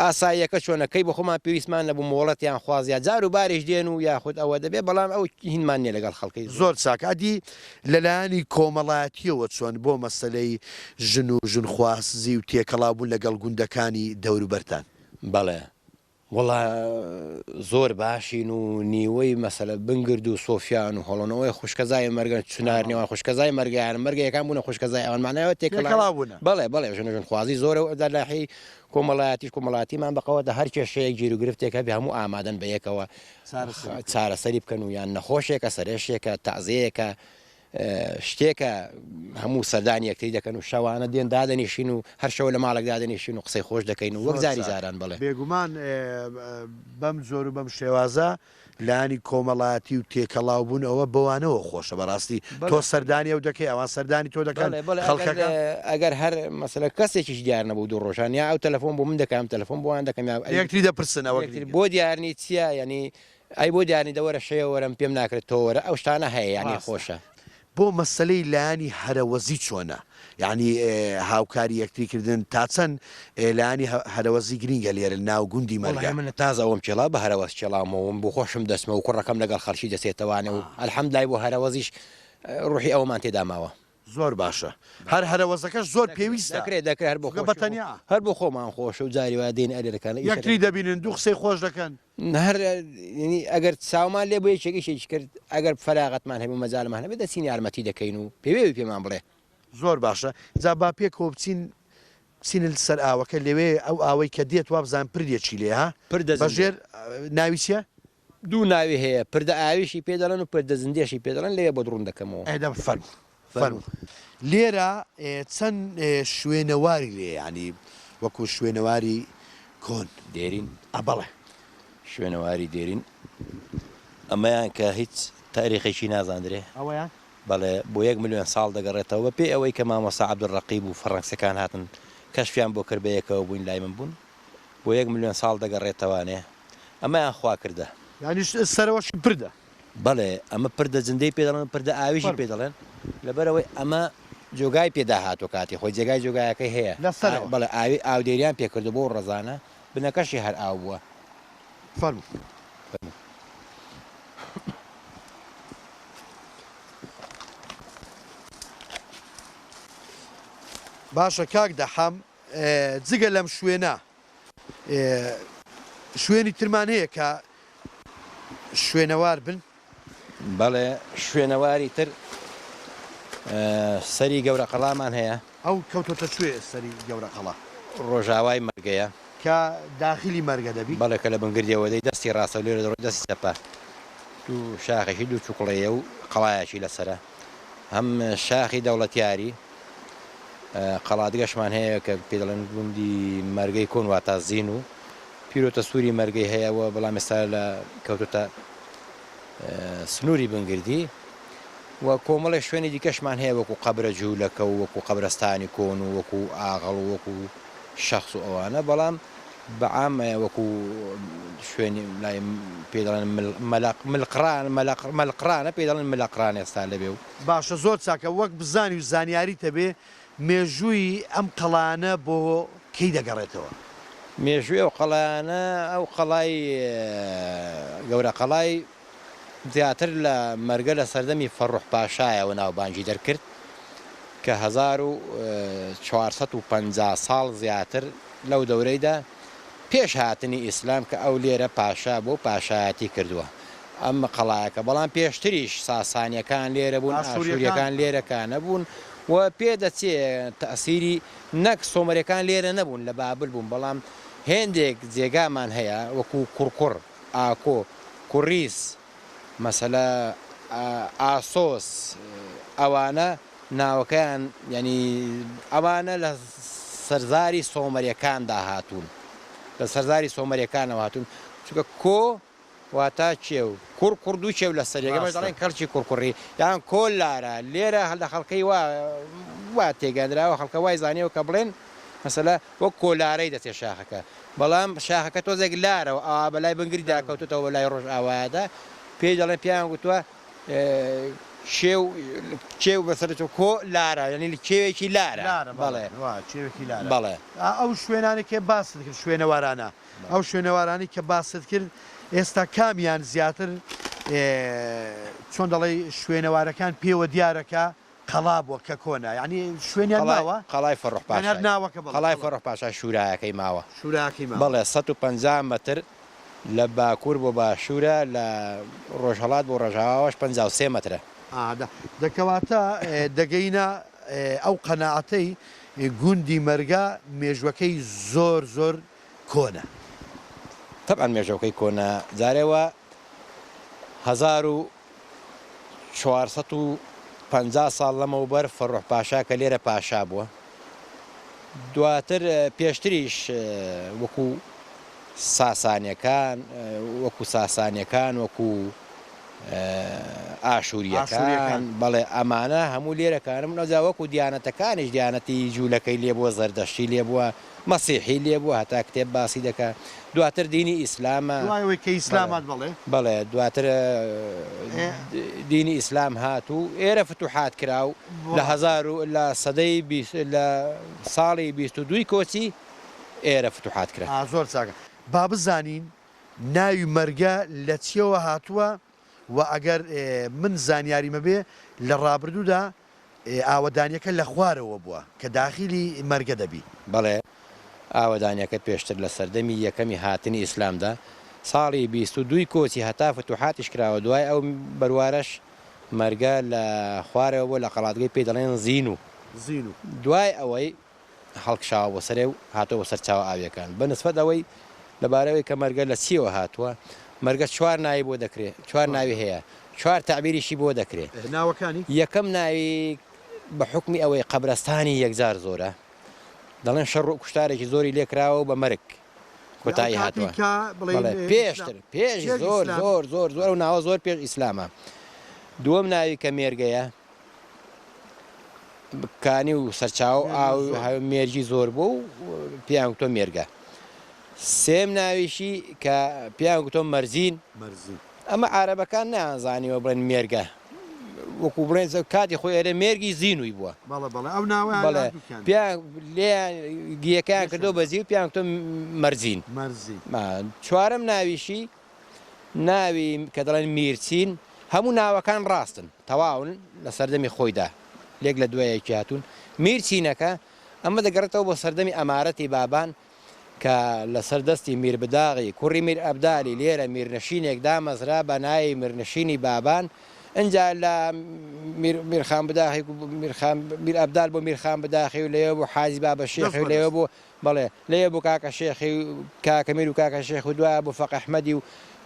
ئاساییەکە چۆنە کەی بۆ خۆمان پێویستمان نەبوو مۆڵەتیان خواست یا جار و باریش دێن و یاخود ئەوە دەبێ بەڵام ئەو هینمان نیە لەگەڵ خەڵکی زۆر. زۆر چاکە ئەدی لەلایەنی کۆمەڵایەتیەوە چۆن بۆ مەسەلەی ژن و ژنخوازی و تێکەڵاو بوون لەگەڵ گوندەکانی دەوروبەرتان؟ بەڵێ وەڵا زۆر باشین و نیوەی مەسەلە بنگرد و سۆفیان و هەڵۆنەوەی خوشکەزای مەرگەن چنار نێوان خوشکەزای مەرگیان مەرگەکان بوونە خوشکەزای ئەوان مانایەوە تێکەڵاو بوونە. بەڵێ بەڵێ ژن ژن خوازی زۆرە و دەلاحی کۆمەڵایەتیش کۆمەڵاتیمان بەقەوەتە هەر کێشەیەک گیر و گرفتێک هەبێ هەموو ئامادەن بە یەکەوە چارەسەری بکەن و یان نەخۆشێکە سەرێشێکە تەعزیەیەکە. شتێکە هەموو سەردانی یەکتری دەکەن و شەوانە دێن دادەنیشین و هەر شەوە لە ماڵێک دادەنیشین و قسەی خۆش دەکەین و وەک جاری جاران بەڵێ. بێگومان بەم جۆر و بەم شێوازە لایەنی کۆمەڵایەتی و تێکەڵاو بوون ئەوە بەوانەوە خۆشە بەڕاستی تۆ سەردانی ئەو دەکەی ئەوان سەردانی تۆ دەکەن خەڵکەکە. ئەگەر هەر مەسەلە کەسێکیش دیار نەبوو دوو ڕۆژان یا ئەو تەلەفۆن بۆ من دەکا ئەم تەلەفۆن بۆ وان دەکەم یا یەکتری دەپرسن ئەوە گرینگە. بۆ دیار نی چییە یانی ئەی بۆ دیار نی دە وەرە شەوێ وەرە من پێم ناکرێت تۆ وەرە ئەو شتانە هەیە یانی خۆشە. بۆ مەسەلەی لایەنی هەرەوەزی چۆنە؟ یانی هاوکاری یەکتری کردن تا چەند لایەنی هەرەوەزی گرینگە لێرە ناو گوندی مەرگە؟ وەڵاهی من تازە ئەوەم کێڵا بە هەرەوەز کێڵاومەوە من بۆ خۆشم دەچمەوە و کوڕەکەم لەگەڵ خەڵکی دەچێتەوانێ و الحمدللە بۆ هەرەوەزیش ڕوحی ئەوەمان تێدا ماوە. زۆر باشە هەر هەرەوەزەکەش زۆر پێویستە دەکرێت دەکرێت هەر بۆ چونکە بە تەنیا. هەر بۆ خۆمان خۆشە و جاری وایە دێین ئەرێرەکان ئیشەکە. یەکتری دەبینن دوو قسەی خۆش دەکەن. هەر یانی ئەگەر چاومان لێ بوو یەکێک ئیشێکی کرد ئەگەر فەراغەتمان هەبێ و مەجالمان هەبێ دەچین یارمەتی دەکەین و پێوێوی پێمان بڵێ. زۆر باشە جا با پێکەوە بچین بچینە سەر ئاوەکە لەوێ ئەو ئاوەی کە دێت وابزانم پردێکی لێیە ها پردە بە ژێر ناوی چیە؟ دوو ناوی هەیە پردە ئاویشی پێ دەڵێن و پردە زندێشی پێ دەڵێن لەوێ بۆت ڕوون دەکەمەوە. ئەی دە فەرموو فەرموو لێرە چەند شوێنەواری لێیە یانی وەکوو شوێنەواری کۆن. دێرین؟ ئا بەڵێ. شوێنەواری دێرین ئەمەیان کە هیچ تاریخێکی نازاندرێ. ئەوەیان؟ بەڵێ بۆ یەک ملیۆن ساڵ دەگەڕێتەوە بە پێی ئەوەی کە مامۆستا عەبدولڕەقیب و فەڕەنسیەکان هاتن کەشفیان بۆ کرد بەیەکەوە بووین لای من بوون بۆ یەک ملیۆن ساڵ دەگەڕێتەوانێ ئەمەیان خوا کردە. یانی سەرەوەشی پردە. بەڵێ ئەمە پردە جندەی پێ دەڵێن و پردە ئاویشی پێ دەڵێن لەبەرئەوەی ئەمە جۆگای پێدا هاتووە کاتی خۆی جێگای جۆگایەکەی هەیە لە سەرەوە. بەڵێ ئاوی ئاودێریان پێ کردووە بۆ ڕەزانە بنەکەشی هەر ئاو بووە. فەرموو. فەرموو. باشە کاک دەحەم جگە لەم شوێنە شوێنی ترمان هەیە کە شوێنەوار بن؟ بەڵێ شوێنەواری تر سەری گەورە قەڵامان هەیە. ئەو کەوتۆتە کوێ سەری گەورە قەڵا؟ ڕۆژاوای مەرگەیە. کە داخلی مەرگە دەبی؟ بەڵێ کە لە بنگردیەوە دێی دەستی ڕاستە و لێرە دەڕۆی دەستی چەپە. دوو شاخێکی دوو چوکڵەیە و قەڵایەکی لەسەرە. هەم شاخی دەوڵەتیاری. قەڵادگەشمان هەیە کە پێی دەڵێن گوندی مەرگەی کۆن واتا زین و پیرۆتە سووری مەرگەی هەیە و بەڵام ئێستا لە کەوتۆتە سنووری بنگردی و کۆمەڵێک شوێنی دیکەشمان هەیە وەکو قەبرە جوولەکە و وەکو قەبرەستانی کۆن و وەکو ئاغەڵ و وەکو شەخس و ئەوانە بەڵام بە عام وەکو شوێنی لای پێی دەڵێن مەلەق ملقڕان مەلەق مەلقڕانە پێی دەڵێن ملەقڕان ئێستا لەوێ و باشە زۆر چاکە وەک بزانی و زانیاریت هەبێ مێژووی ئەم قەڵایانە بۆ کەی دەگەڕێتەوە؟ مێژووی ئەو قەڵایانە ئەو قەڵای گەورە قەڵای زیاتر لە مەرگە لە سەردەمی فەڕوخ پاشایەوە ناوبانگی دەرکرد کە 1450 ساڵ زیاتر لەو دەورەیدا پێش هاتنی ئیسلام کە ئەو لێرە پاشا بووە و پاشایەتی کردووە ئەم قەڵایەکە بەڵام پێشتریش ساسانیەکان لێرە بوون ئاشوریەکان لێرە کانە بوون و پێ دەچێ تەئسیری نەک سۆمەرەکان لێرە نەبوون لە بابل بوون بەڵام هێندێک جێگامان هەیە وەکوو کوڕکوڕ ئاکۆ کوڕیس مەسەلە ئاسۆس ئەوانە ناوەکەیان یانی ئەوانە لە سەرزاری سۆمەریەکاندا هاتوون لە سەرزاری سۆمەریەکانەوە هاتوون چونکە کۆ واتا کێو کوڕ کوڕ دوو کێو لەسەر یەک ئەمەش دەڵێن کەڵکی کوڕکوڕی یان کۆ لارە لێرە لە خەڵکەی وا وا تێگەندراوە خەڵکە وای زانیەوە کە بڵێن مەسەلە وەک کۆلارەی دەچێت شاخەکە بەڵام شاخەکە تۆزێک لارەوە ئاوا بەلای بنگریدا کەوتوتەوە بەلای ڕۆژئاوایەدا پێی دەڵێن پێیان گوتووە کێو کێو بەسەر چۆ کۆ لارە یعنی کێوێکی لارە لارە بەڵێ وا کێوێکی لارە بەڵێ ئەو شوێنانەی کە باست کرد شوێنەوارانە ئەو شوێنەوارانەی کە باست کرد ئێستا کامیان زیاتر چۆن دەڵێی شوێنەوارەکان پێوە دیارە کە قەڵا بووە کە کۆنە یانی شوێنیان ماوە؟ قەڵای فەڕوخ یان هەر پاشای ناوەکە بەڵێ قەڵای قەڵا. فەڕوخ پاشا شوراکەی ماوە. شوراکەی ماوە. بەڵێ 150 مەتر لە باکوور بۆ باشوورە لە ڕۆژهەڵات بۆ ڕۆژاواوەش 53 مەترە. ئا دە دە کەواتە دەگەینە ئەو قەناعەتەی گوندی مەرگە مێژوەکەی زۆر زۆر کۆنە. تەبعەن مێژەوکەی کۆنە جارێ وە 1400. 50 ساڵ لەمەوبەر فەڕوح پاشا کە لێرە پاشا بووە دواتر پێشتریش وەکو ساسانیەکان وەکو ساسانیەکان وەکو ئاشوریەکان بەڵێ ئەمانە هەموو لێرە کارم ئەوجا وەکو دیانەتەکانیش دیانەتی جوولەکەی لێبووە زەردەشتی لێبووە مەسیحی لێبووە هەتا کتێب باسی دەکا دواتر دینی ئیسلامە دوای ئەوەی کە ئیسلام هات بەڵێ. بەڵێ دواتر دینی ئیسلام هات و ئێرە فتوحات کرا و لە هەزار و لە سەدەی لە ساڵی 22 کۆچی ئێرە فتوحات کرا. ئا زۆر چاکە با بزانین ناوی مەرگە لە چیەوە هاتووە و ئەگەر من زانیاریم هەبێ لە ڕابردوودا ئاوەدانیەکە لە خوارەوە بووە کە داخیلی مەرگە دەبی. بەڵێ ئاوەدانیەکە پێشتر لە سەردەمی یەکەمی هاتنی ئیسلامدا ساڵی 22 ی کۆچی هەتا فتوحاتیش کراوە دوای ئەو بەروارەش مەرگە لە خوارەوە بووە لە قەڵاتگەی پێی دەڵێن زینو زینو. دوای ئەوەی هەڵکشاوە بۆ سەرێ و هاتووە بۆ سەر چاوە ئاوییەکان. بە نسبەت ئەوەی لەبارەی ئەوەی کە مەرگە لە چییەوە هاتووە، مەرگە چوار ناوی بۆ دەکرێ، چوار ناوی هەیە، چوار تەعبیریشی بۆ دەکرێ. ناوەکانی؟ یەکەم ناوی بە حوکمی ئەوەی قەبرەستانی یەکجار زۆرە، دەڵێن شەڕ و کوشتارێکی زۆری لێ کراوە و بە مەرگ کۆتایی هاتووە. بەڵێ پێشتر، پێش زۆر زۆر زۆر زۆر ئەو ناوە زۆر پێش ئیسلامە. دووەم ناوی کە مێرگەیە، کانی و سەرچاوە و ئاو مێرگی زۆر بوو و پێیان گوتۆ مێرگە. سێم ناویشی کە پێیان گوتۆ مەرزین، ئەمە عارەبەکان نەیانزانیوە بڵێن مێرگە، وەکو بڵێن کاتی خۆی ئێرە مێرگی زینووی بووە. بەڵێ پێیان لێیان گییەکەیان کردۆ بە زی و پێیان گوتۆ مەرزین. چوارەم ناویشی ناوی کە دەڵێن میرچین هەموو ناوەکان ڕاستن تەواون لە سەردەمی خۆیدا لێک لە دوای یەکی هاتوون میرچینەکە ئەمە دەگەڕێتەوە بۆ سەردەمی ئەمارەتی بابان کە لەسەر دەستی میر بداغی کوڕی میر ئەبدالی لێرە میرنشینێک دامەزرا بە ناوی میرنشینی بابان ئینجا لە میر میرخان بداغی میرخان میر ئەبدال بۆ میرخان بداخی و لەوێ بۆ حاجی بابە شێخی و لەوێ بۆ بەڵێ لەوێ بۆ کاکە شێخی و کاکە میر و کاکە شێخ و دوایە بۆ فەقێ ئەحمەدی و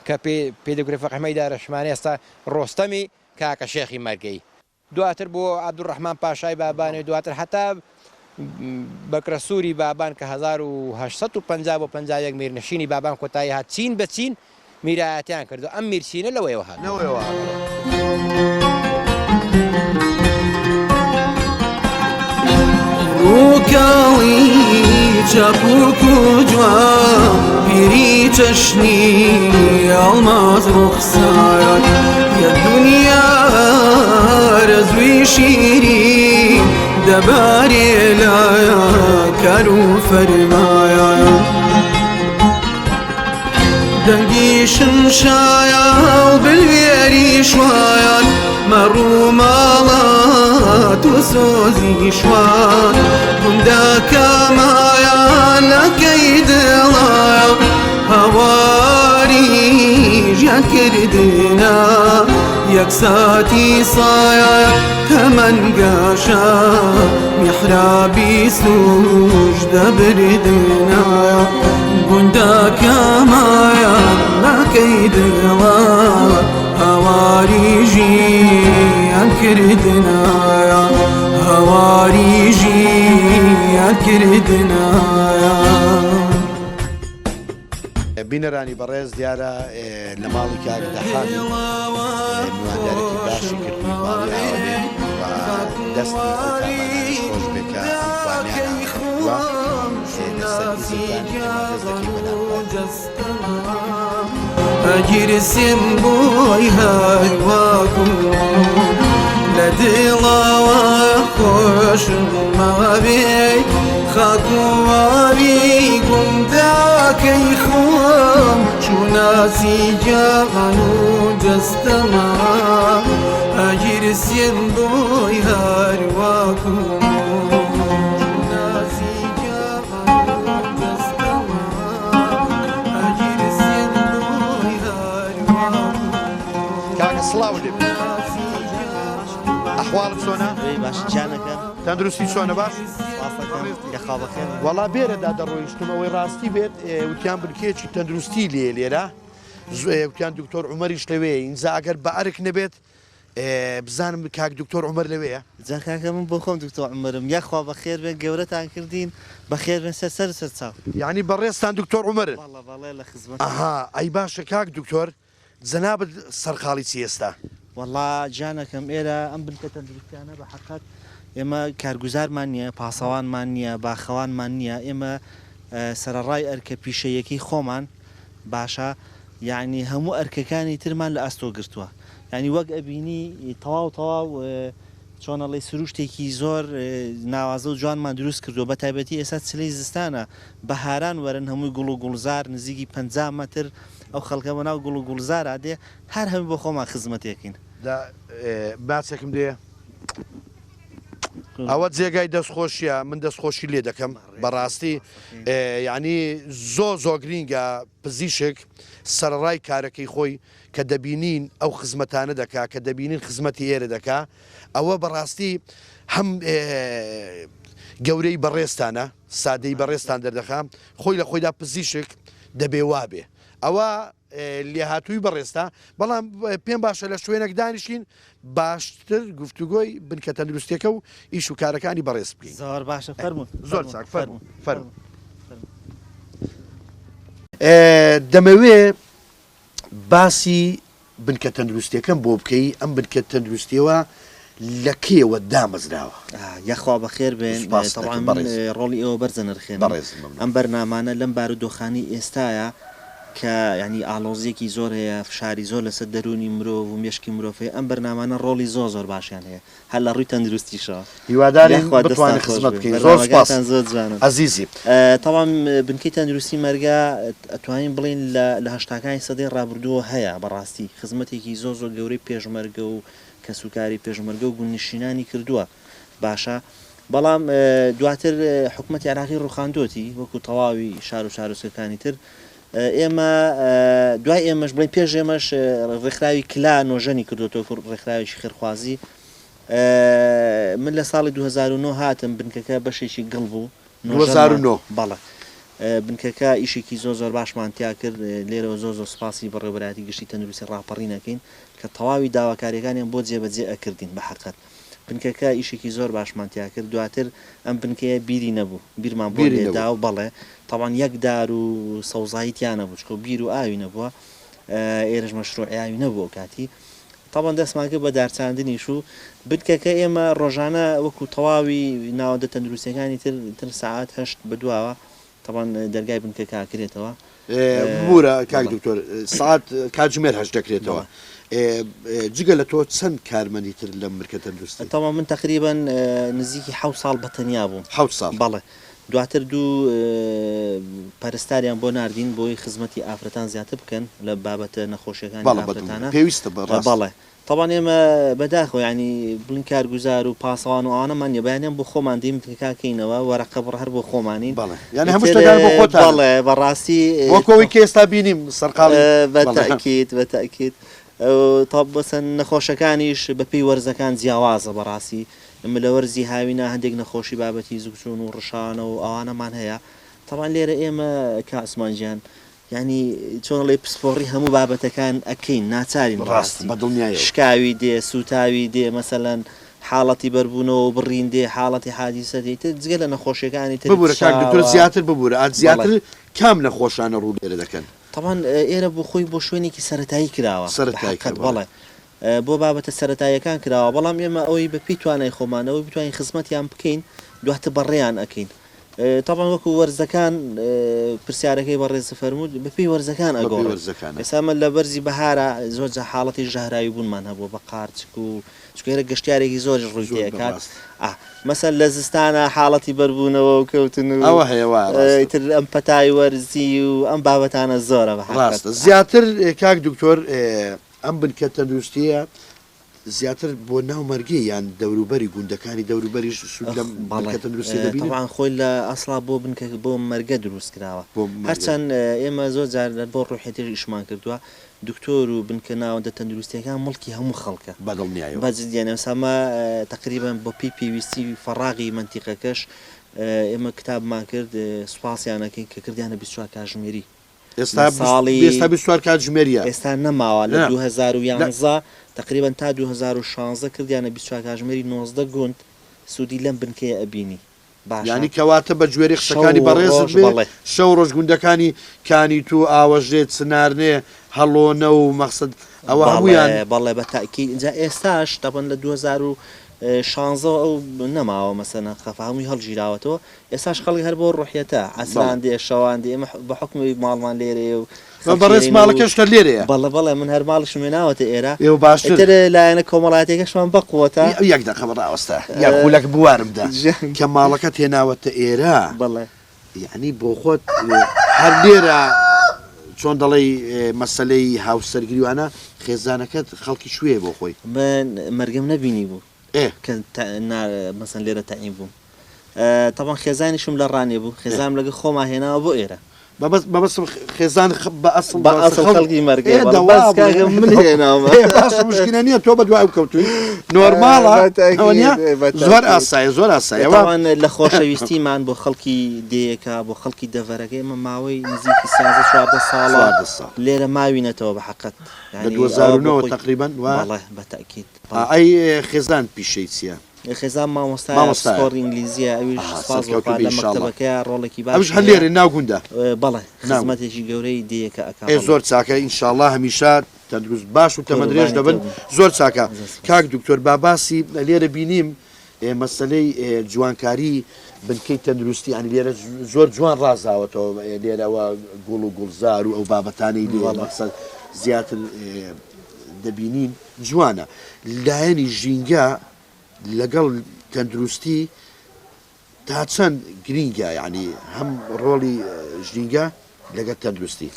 کە پێ پێی دەگوترێ فەقێ ئەحمەدی دارەشمانە ئێستا ڕۆستەمی کاکە شێخی مەرگەی دواتر بۆ عەبدولڕەحمان پاشای بابانی و دواتر هەتا بەکرەسووری بابان کە 1850 بۆ 51 میرنشینی بابان کۆتایی هات چین بە چین میرایەتیان کردو ئەم میرچینە لەوەیەوە هاتووە. لەوەیەوە هاتووە. ڕووکاڵی چەپوک و جوان پیری چەشنی ئەڵماس ڕوخسارت یە دنیا رەزوی شیری دەبارێ لە کار و فەرمایە. دەنگی شمشایە و بلوێری شوایان مەڕ و ماڵات و سۆزی شوان گوندەکەمایان لەکەی دڵایە هاواری ژیان کردنە یەک ساتی سایە تەمەن گەشە میحرابی سوژدە بردنە گوندەکەمایە ناکەی دڵە هاواری ژیان کردنایە هاواری ژیان کردنایە. بینەرانی بەڕێز دیارە لە ماڵی کاک دەحامی میواندارێکی باشی کردووی ماڵی ئاوا بێ و دەستی ئەو کامانانەش خۆش بێ کە ئەم خواردنیان ئامادە کردووە لەسەر ئیزنتان ئێمە دەست دەکەین بە نانخواردن. ئەگیرسێم بۆی هەرواکم لە دڵەوە خۆشم ماوێ خاک و ئاوی گوندەکەی خۆم شوناسی گیان و جەستەمە ئەگیرسێم بۆی هەرواکم شوناسی گیان و جەستەمە ئەگیرسێم بۆی هەرواکم. کاکە سڵاوت لێ بێ ئەحواڵت چۆنە؟ باش گیانەکەم. تەندروستی چۆنە باش؟ سپاسەکەم یەخوا بەخێر. وەڵا بێرەدا دەڕۆیشتم ئەوەی ڕاستی بێت وتیان بنکەیەکی تەندروستی لێ لێرە وتیان دکتۆر عومەریش لەوێ ئینجا ئەگەر بە ئەرک نەبێت بزانم کاک دکتۆر عومەر لەوێیە؟ جا کاکە من بۆ خۆم دکتۆر عومەرم یاخوا بەخێر بێن گەورەتان کردین بەخێر بێن سەر سەر و سەر چاو. یانی بەڕێزتان دکتۆر عومەرن؟ بەڵێ بەڵێ لە خزمەتتان. ئەها ئەی باشە کاک دکتۆر جەنابت سەرقاڵی چی ئێستا؟ وەڵا گیانەکەم ئێرە ئەم بنکە تەندروستیانە بە حەقەت ئێمە کارگوزارمان نییە پاسەوانمان نییە باخەوانمان نییە ئێمە سەرەڕای ئەرکە پیشەییەکەی خۆمان باشە یەعنی هەموو ئەرکەکانی ترمان لە ئەستۆ گرتووە یانی وەک ئەبینی تەواو تەواو چۆن ئەڵێی سروشتێکی زۆر ناوازە و جوانمان دروست کردووە بە تایبەتی ئێستا چلەی زستانە بەهاران وەرن هەمووی گوڵ و گوڵزار نزیکی 50 مەتر ئەو خەڵکە بە ناو گوڵ و گوڵزارا دێ هەر هەمووی بۆ خۆمان خزمەتێکین. دا ماچێکم دێ. ئەوە جێگای دەست خۆشیە من دەست خۆشی لێ دەکەم بەڕاستی یعنی زۆ زۆ گرینگە پزیشک سەرەڕای کارەکەی خۆی کە دەبینین ئەو خزمەتانە دەکا کە دەبینین خزمەتی ئێرە دەکا ئەوە بەڕاستی هەم گەورەی بەڕێزتانە سادەی بەڕێزتان دەردەخا خۆی لە خۆیدا پزیشک دەبێ وابێ ئەوە لێهاتووی بەڕێزتە، بەڵام پێم باشە لە شوێنێک دانیشین باشتر گفتوگۆی بنکە تەندروستیەکە و ئیش و کارەکانی بەڕێز بکەین. زۆر باشە فەرموون. زۆر چاک فەرموون فەرموون. دەمەوێ باسی بنکە تەندروستیەکەم بۆ بکەی ئەم بنکە تەندروستیەوە لە کەیەوە دامەزراوە؟ یاخوا بەخێر بێن سوپاست تەبعەن دەکەم من بەڕێز. ڕۆڵی ئێوە بەرز ئەنرخێنم بەڕێزم مەمنون. ئەم بەرنامانە لەم بارودۆخانەی ئێستایا کە یانی ئاڵۆزیەکی زۆر هەیە فشاری زۆر لەسەر دەروونی مرۆڤ و مێشکی مرۆڤ هەیە ئەم بەرنامانە ڕۆڵی زۆر زۆر باشیان هەیە هەر لە ڕووی تەندروستیشەوە. هیوادارین یاخوا دەستان بتوانین خۆش خزمەت بێ بکەین زۆر سوپاس بەرنامەکانتان زۆر جوانن. ئەزیزی. تەبعەن بنکەی تەندروستی مەرگە ئەتوانین بڵێین لە لە هەشتاکانی سەدەی ڕابردووەوە هەیە بەڕاستی خزمەتێکی زۆر زۆر گەورەی پێشمەرگە و کەسوکاری پێشمەرگە و گوندنشینانی کردووە باشە بەڵام دواتر حکومەتی عێراقی ڕوخاندۆتی وەکو تەواوی شار و شارۆچکەکانی تر ئێمە دوای ئێمەش بڵێن پێش ئێمەش ڕێکخراوی کلا نۆژەنی کردوەوە ڕێکخراوێکی خێرخوازی من لە ساڵی 2009 هاتم بنکەکە بەشێکی گڵ بوو 2009 بەڵێ بنکەکە ئیشێکی زۆر زۆر باشمان تیا کرد لێرەوە زۆر زۆر سپاسی بەڕێوەبەرایەتی گشتی تەندروستی ڕاپەڕین ئەکەین کە تەواوی داواکاریەکانیان بۆ جێبەجێ ئەکردین بە حەقەت بنکەکە ئیشێکی زۆر باشمان تیا کرد دواتر ئەم بنکەیە بیری نەبوو بیرمان بۆ بیری لێدا نەبوو. و بەڵێ تەبعەن یەک دار و سەوزایی تیا نەبوو چونکە بیر و ئاوی نەبووە ئێرەش مەشروعی ئاوی نەبوو ئەو کاتی تەبعەن دەستمان کرد بە دارچاندنیش و بنکەکە ئێمە ڕۆژانە وەکو تەواوی ناوەندە تەندروستیەکانی تر تر سەعات هەشت بەدواوە تەبعەن دەرگای بنکەکە ئەکرێتەوە. ببورە کاک دکتۆر سەعات کاتژمێر هەشت دەکرێتەوە جگە لە تۆ چەند کارمەندی تر لەم بنکە تەندروستی؟ تەبعەن من تەقریبەن نزیکی حەوت ساڵ بە تەنیا بووم. حەوت ساڵ؟ بەڵێ دواتر دوو پەرستاریان بۆ ناردین بۆی خزمەتی ئافرەتان زیاتر بکەن لە بابەتە نەخۆشیەکانی بەڵێ ئافرەتانە. پێویستە بەڕاست. بەڵێ تەبعەن ئێمە بەداخەوە یانی بڵین کارگوزار و پاسەوان و ئەوانەمان نیە بەیانیان بۆ خۆمان دێین بنکەکە کەینەوە وەرەقە بڕ هەر بۆ خۆمانین بەڵێ یانی هەموو ئیتر شتەکان بۆ خۆتانن بەڵێ بەڕاستی وەکو ئەوەی کە ئێستا بینیم سەرقاڵی بە بەڵێ. تەئکید بە تەئکید تەب مەسەن نەخۆشەکانیش بە پێی وەرزەکان جیاوازە بەڕاستی ئێمە لە وەرزی هاوینا هەندێک نەخۆشی بابەتی زگچوون و ڕشانە و ئەوانەمان هەیە تەبعەن لێرە ئێمە کاک عوسمان گیان یانی چۆن ئەڵێی پسپۆڕی هەموو بابەتەکان ئەکەین ناچارین ڕاستە بەڕاستی بە دڵنیایەوە. شکاوی دێ سوتاوی دێ مەسەلەن حاڵەتی بەربوونەوە و بڕین دێ حاڵەتی حادیسە دێ ئیتر جگە لە نەخۆشیەکانی تری ببورە کاک دکتۆر فشاوە زیاتر ببورە ئا بەڵێ. زیاتر کام نەخۆشانە ڕوو لێرە دەکەن؟ تەبعەن ئێرە بۆ خۆی بۆ شوێنێکی سەرەتایی کراوە بە سەرەتایی حەقەت کرا بەڵێ. بەڵێ بۆ بابەتە سەرەتاییەکان کراوە بەڵام ئێمە ئەوەی بە پێی توانای خۆمان ئەوەی بتوانین خزمەتیان بکەین دواتر بەڕێیان ئەکەین تەبعەن وەکو وەرزەکان پرسیارەکەی بەڕێزت فەرمووت بەپێی وەرزەکان بەپێی ئەگۆڕێت وەرزەکانە. ئێستا ئەمە لە وەرزی بەهارا زۆر جار حاڵەتی ژەهراوی بوونمان هەبووە بە قارچک و چونکە ئێرە گەشتیارێکی زۆریش ڕووی زۆر تێ ئەکات بەڕاست. ئا مەسەن لە زستانا حاڵەتی بەربوونەوە و کەوتن و ئەوە هەیە وایە ڕاستە. ئیتر ئەم پەتای وەرزی و ئەم بابەتانە زۆرە بە حەقیقەت. ڕاستە زیاتر کاک دکتۆر ئەم بنکە تەندروستییە زیاتر بۆ ناو مەرگێ یان دەوروبەری گوندەکانی دەوروبەریش سوود لەم بەڵێ بنکە تەندروستیە دەبینن؟ تەبعەن خۆی لە ئەسڵا بۆ بنکە بۆ مەرگە دروست کراوە بۆ مەرگە. هەرچەند ئێمە زۆر جار بۆ ڕوحیەتیش ئیشمان کردووە دکتۆر و بنکە ناوەندە تەندروستیەکان موڵکی هەموو خەڵکە بە دڵنیایەوە. بە جدی یانی ئێستا ئەمە تەقریبەن بە پێی پێویستی فەڕاغی مەنتیقەکەش ئێمە کتابمان کرد سوپاسیان ئەکەین کە کردیانە 24 کاژمێری. ئێستا ساڵی ئێستا 24 کاتژمێریە. ئێستا نەماوە لە نا. 2011 تەقریبەن تا 2016 کردیانە 24 کاژمێری 19 گوند سوودی لەم بنکەیە ئەبینی. باشە. یانی کەواتە بە گوێرەی شەو قسەکانی و بەڕێزت ڕۆژ بێ بەڵێ. شەو ڕۆژ گوندەکانی کانیتوو، ئاوەژێ، چنارنێ، هەڵۆنە و مەخسەد ئەوە بەڵێ هەموویان. بەڵێ بە تەئکید ئینجا ئێستاش تەبەن لە 2016 وە ئەو نەماوە مەسەلەن خەفە هەمووی هەڵگیراوەتەوە ئێستاش خەڵک هەر بۆ ڕوحیەتە عەسران بەڵێ. دێ شەوان دێ ئێمە بە حوکمی ماڵمان لێرەیە و بە خەڵکی بەڕێز لێرەین و ماڵەکەشت هەر لێرەیە؟ بەڵێ بەڵێ من هەر ماڵیشم هێناوەتە ئێرە ئێوە باشتر. ئیتر لایەنە کۆمەڵایەتیەکەشمان بەقوەتە. یەک دەقە ڕاوەستە یەک خولەک بوارم دە جیان. کە ماڵەکەت هێناوەتە ئێرە بەڵێ. یەعنی بۆخۆت هەر لێرە چۆن دەڵێی مەسەلەی هاوسەرگیری وانە خێزانەکەت خەڵکی کوێیە بۆ خۆی؟ من مەرگەم نەبینی بوو. ئێ. کە مەسەن لێرە تەعین بووم تەبعەن خێزانیشم لە ڕانیە بوو خێزانم لەگە خۆما هێناوە بۆ ئێرە. مەبەست مەبەستم خێزان بە ئەسڵ بە ئەسڵ خەڵکی مەرگێ ئێ دەوا بەس کاکە من هێناومە. ئێ باشە مشکلە نییە تۆ بە دوای ئەو کەوتووی نۆرماڵە ئەوە نییە زۆر ئاسایە زۆر ئاسایە وا تاوان لە خۆشەویستیمان بۆ خەڵکی دێیەکە بۆ خەڵکی دەڤەرەکە ئێمە ماوەی نزیکی سیانزە چواردە ساڵە 14 ساڵ لێرە ماوینەتەوە بە حەقەت لە یانی ئەوە بۆ 2009 خۆی تەقریبەن وا بەڵێ بە تەئکید. بەڵێ. ئەی خێزان پیشەی چیە؟ خێزان مامۆستایە مامۆستایە پسپۆڕی ئینگلیزیە ئەویش ئەها سوپاس بۆ سەرکەوتوو خوا بی لە ان شاء اللە مەکتەبەکەیا ڕۆڵێکی ئەویش باشی هەر هەیە لێرە ناو گوندە بەڵێ ناو گوند خزمەتێکی گەورەی دێیەکە ئەکا ئێ بەڵێ. زۆر چاکە ان شاء اللە هەمیشە تەندروست باش و تەمەن درێژ قوربانی تۆ دەبن بم زۆر چاکە زۆر سوپاس. کاک دکتۆر با باسی لێرە بینیم مەسەلەی جوانکاری بنکەی تەندروستی یانی لێرە زۆر جوان ڕازاوەتەوە لێرەوە گوڵ و گوڵزار و ئەو بابەتانەی لێ بەڵێ. مەقسەد زیاتر دەبینین جوانە لایەنی ژینگە لەگەڵ تەندروستی تا چەند گرینگە یانی هەم ڕۆڵی ژینگە لەگەڵ تەندروستی؟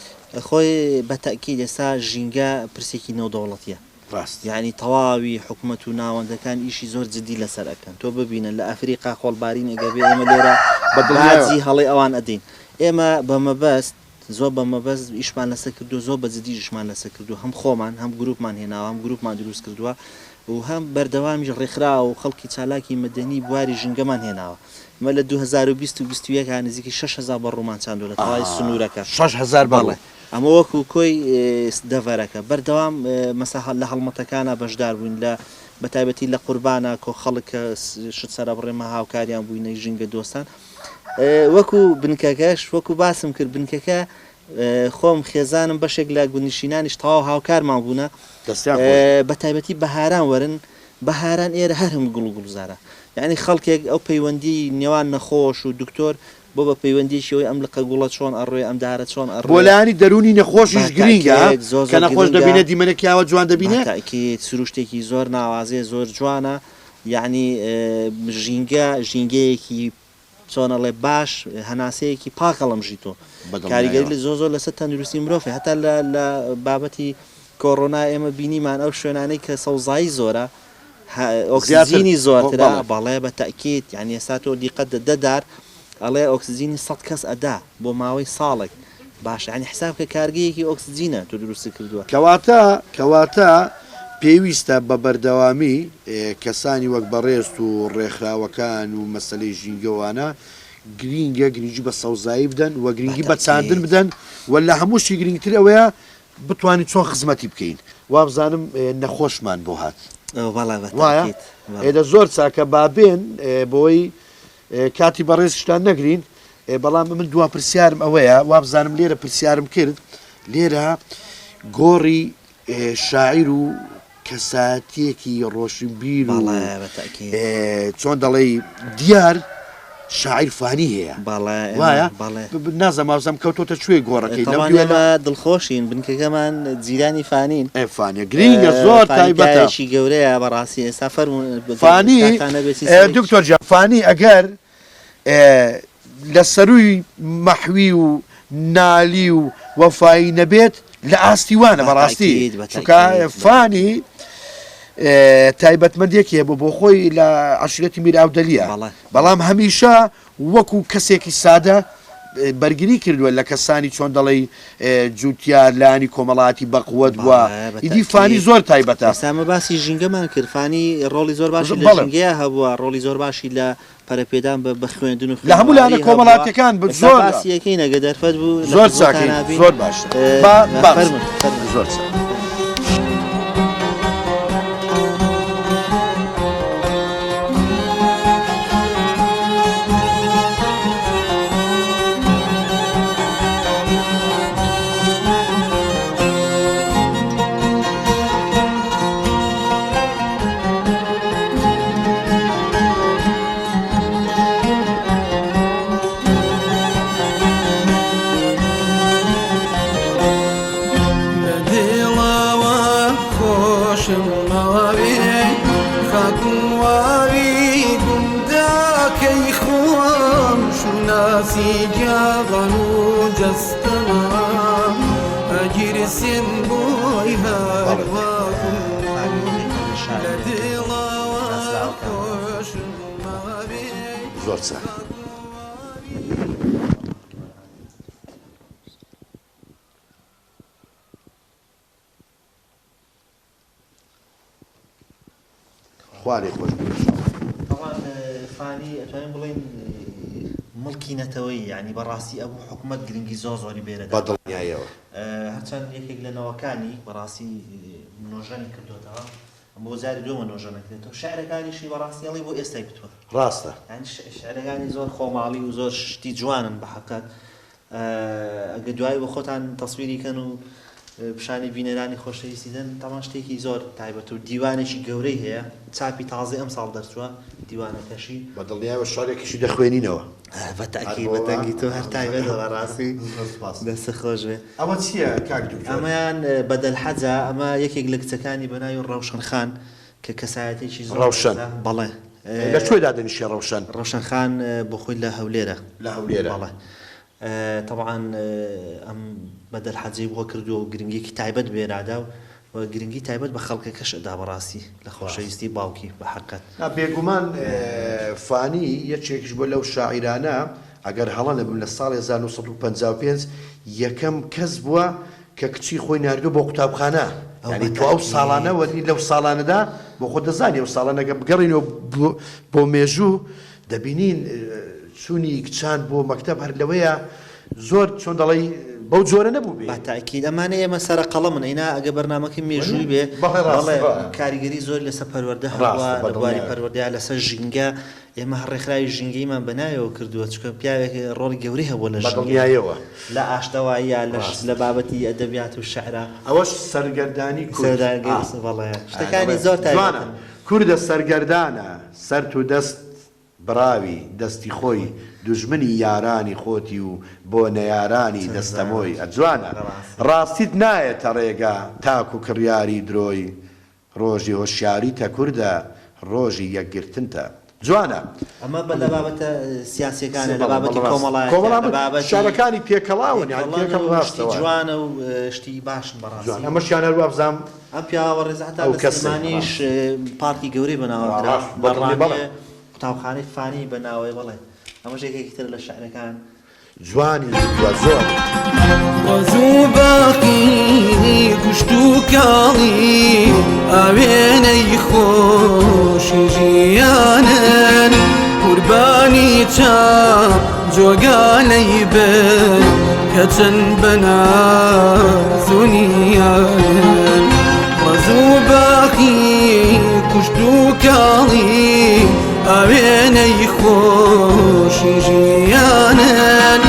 خۆی بە تەئکید ئێستا ژینگە پرسێکی نێودەوڵەتیە ڕاست. یانی تەواوی حکومەت و ناوەندەکان ئیشی زۆر جدی لەسەر ئەکەن تۆ ببینە لە ئەفریقا خۆڵبارینێک ئەبێ ئێمە لێرە بە دڵنیایەوە. باجی هەڵەی ئەوان ئەدەین ئێمە بە مەبەست زۆر بە مەبەست ئیشمان لەسەر کردووە زۆر بە جدیش ئیشمان لەسەر کردووە هەم خۆمان هەم گروپمان هێناوە هەم گروپمان دروست کردووە و هەم بەردەوامیش ڕێکخراو و خەڵکی چالاکی مەدەنی بواری ژینگەمان هێناوە ئمە لە 2020 و 21 نزیکی 6000 بەڕوومان چاندووە لە تەواوی سنوورەکە 6000 بەڕوو بەڵێ ئەمە وەکو کۆی دەڤەرەکە بەردەوام مەسا لە هەڵمەتەکانا بەشدار بووین لە بە تایبەتی لە قوربانا کۆ خەڵک کە شت سەرەبڕێ مە هاوکاریان بووینە ژینگە دۆستان وەکو بنکەکەش وەکو باسم کرد بنکەکە خۆم خێزانم بەشێک لە گوندنشینانیش تەواو هاوکارمان بوونە دەستیان خۆش بێ. بە تایبەتی بەهاران وەرن بەهاران ئێرە هەر هەموو گوڵ و گوڵزارە یعنی خەڵکێک ئەو پەیوەندی نێوان نەخۆش و دکتۆر بۆ بە پەیوەندیەکی ئەوەی ئەم لقە گوڵە چۆن ئەڕوێ ئەم دارە چۆن بۆ ئەڕوێ لایەنی دەروونی نەخۆشیش بە گرینگە تەئکید زۆر کە زۆر نەخۆش گرنگە دەبینێ دیمەنێکی ئاوا جوان بە دەبینێ. تەئکید سروشتێکی زۆر ناوازەیە زۆر جوانە یەعنی ژینگە ژینگەیەکی چۆن ئەڵێ باش هەناسەیەکی پاک هەڵەمژی تۆ کاریگەری بەدڵنیایەوە. لە زۆر زۆر لەسەر تەندروستی مرۆڤ هەیە هەتا لە لە بابەتی کۆڕۆنا ئێمە بینیمان ئەو شوێنانەی کە سەوزایی زۆرە زیاتر ئۆکسجینی زۆرترە بەڵێ. بەڵێ بە تەئکید یانی ئێستا تۆ دیقەت دە دە دار ئەڵێ ئۆکسجینی سەد کەس ئەدا بۆ ماوەی ساڵێک باشە یانی حساب کە کارگەیەکی ئۆکسجینە تۆ دروستت کردووە. کەواتە کەواتە پێویستە بە بەردەوامی کەسانی وەک بەڕێزت و ڕێکخراوەکان و مەسەلەی ژینگە و ئەوانە گرینگە گرینگی بە سەوزایی بدەن و بە گرینگی بە چاندن تەئکید. بدەن و لە هەمووشی گرینگتر ئەوەیە بتوانین چۆن خزمەتی بکەین وابزانم نەخۆشمان بۆ هات بەڵێ بە وایە تەئکید بەڵێ. ئێ دە زۆر چاکە با بێن بۆی کاتی بەڕێزیشتان نەگرین بەڵام من دوا پرسیارم ئەوەیە وابزانم لێرە پرسیارم کرد لێرە گۆڕی شاعیر و کەسایەتیەکی ڕۆشنبیر و بەڵێ بە تەئکید. چۆن دەڵێی دیار شاعیر فانی هەیە بەڵێ ئێمە وایە بەڵێ. نازانم وابزانم کەوتۆتە کوێ گۆڕەکەی لەم تەبعەن دوێ لە ئێمە دڵخۆشین بنکەکەمان جیرانی فانین. ئێ فانیە گرینگە زۆر فانی تایبەتە. پیاوێکی گەورەیە بەڕاستی ئێستا فەرموون ئەگەر فانی کاتتان نەبێ چین سەرێکی. دکتۆر گیان فانی ئەگەر لە سەرووی مەحوی و نالی و وەفایی نەبێت لە ئاستی وانە بەڕاستی چونکە فانی تایبەتمەندێکی هەبوو بۆ خۆی لە عەشیرەتی میراودەلیە بەڵام هەمیشە وەکو کەسێکی سادە. بەرگری کردووە لە کەسانی چۆن دەڵێی جوتیار لایەنی کۆمەڵاتی بەقوەت بووە ئیدی فانی زۆر تایبەتە. ئێستا ئەمە باسی ژینگەمان کرد فانی ڕۆڵی زۆر باشی لە ژینگەیا هەبووە ڕۆڵی زۆر باشی لە پەرەپێدان بە خوێندن و لە هەموو لایەنە کۆمەڵاتیەکان زۆر باسی یەکەین ئەگەر دەرفەت بوو زۆر چاکین زۆر باشە با فەرموون زۆر چاک. زۆر چاک. خوا لێ خۆش بێ انشاءاللە. تەبعەن فانی ئەتوانین بڵێین مڵکی نەتەوەیی یانی بەڕاستی ئەبوو حکومەت گرنگی زۆر زۆری بێرە بە دڵنیایەوە. هەرچەند یەکێک لە نەوەکانی بەڕاستی نۆژەنی کردۆتەوە بۆ جاری دووەمە نۆژەن ئەکرێتەوە شعرەکانیشی بەڕاستی ئەڵێی بۆ ئێستای گوتووە. ڕاستە. یانی شعرەکانی زۆر خۆماڵی و زۆر شتی جوانن بە حەقەت ئەگەر دوایی بۆ خۆتان تەسویری کەن و پیشانی بینەرانی خۆشەویستی دەن تەمان شتێکی زۆر تایبەت و دیوانێکی گەورەی هەیە چاپی تازەی ئەمساڵ دەرچووە دیوانەکەشی. بە دڵنیایەوە شعرێکیشی دەخوێنینەوە. بە تەئکید بە دەنگی تۆ هەر تایبەتە بەڕاستی دەستت خۆش بێ. ئەوە چییە کاک دکتۆر؟ ئەمەیان بەدەل حەجە، ئەمە یەکێک لە کچەکانی بە ناوی ڕەوشەن خان کە کەسایەتیەکی زۆر ڕەوشەن بەرزە. بەڵێ. لە کوێ دادەنیشێ ڕەوشەن؟ ڕەوشەن خان بۆ خۆی لە هەولێرە. لە هەولێرە. بەڵێ. تەبعەن ئەم بەدەل حەجەی بۆ کردووە و گرنگیەکی تایبەت بێرادا و گرنگی تایبەت بە خەڵکەکەش ئەدا بەڕاستی لە خۆشەویستی باوکی بە حەقت. نا بێگومان فانی یەکێکیش بووە لەو شاعیرانە ئەگەر هەڵە نەبم لە ساڵی 1955 یەکەم کەس بووە کە کچی خۆی ناردووە بۆ قوتابخانە یانی تۆ ئەو ساڵانە وەنی لەو ساڵانەدا بۆ خۆت دەزانی ئەو ساڵانە گەر بگەڕێینەوە بۆ مێژوو دەبینین چوونی کچان بۆ مەکتەب هەر لەوەیە زۆر چۆن دەڵێی بەو جۆرە نەبووبێ. بە تەئکید ئەمانە ئێمە سەرە قەڵەمن ئەینا ئەگەر بەرنامەکەی مێژووی بێ بەڵێ بەڵێ ڕاستە. کاریگەری زۆری لەسەر پەروەردە هەبووە ڕاستە لە بواری بەدڵنیایەوە. پەروەردەیا لەسەر ژینگە ئێمە هەر ڕێکخراوی ژینگەییمان بە ناویەوە کردووە چونکە پیاوێک ڕۆڵی گەورەی هەبووە لە ژینگەیا بەدڵنیایەوە. لە ئاشتەواییا لە ڕاستە. لە بابەتی ئەدەبیات و شعرا. ئەوەش سەرگەردانی کورد. سەرگەردانی ئا. بەڵێ شتەکانی بەڵێ زۆر جوانە. تایبەتن. کوردە سەرگەردانە سەرت و دەست بڕاوی دەستی خۆی دوژمنی یارانی خۆتی و بۆ نەیارانی دەستەمۆی ئەجوانە ڕاستیت نایەتە ڕێگا تاکو کڕیاری درۆی ڕۆژی هۆشیاریتە کوردە ڕۆژی یەکگرتنتە جوانە. ئەمە بە لە بابەتە سیاسیەکانە لە بابەتی کۆمەڵایەتیە لە بابەتی شارەکانی پێکەڵاون یانی تێکەڵن تێکەڵ و شتی ڕاستە وایە. جوانە و شتی باشن بەڕاستی. جوان ئەمەشیان هەر وابزانم ئەم پیاوە بەڕێزە هەتا ئەو لە کەسەی سلێمانیش پارکی گەورەی بە ناوە کرا ڕاست لە بەدڵنی بەڵێ. ڕانیە قوتابخانەی فانی بە ناوەی بەڵێ ئەمەش یەکێکی ترە لە شعرەکان. جوانی وتوە زۆر. ڕەز و باخی کوشت و کاڵی ئاوێنەی خۆشی ژیانن قوربانی چاو جۆگالەی بن کە چەند بەناز و نیانن ڕەز و باخی کوشت و کاڵی ئاوێنەی خۆشی ژیانن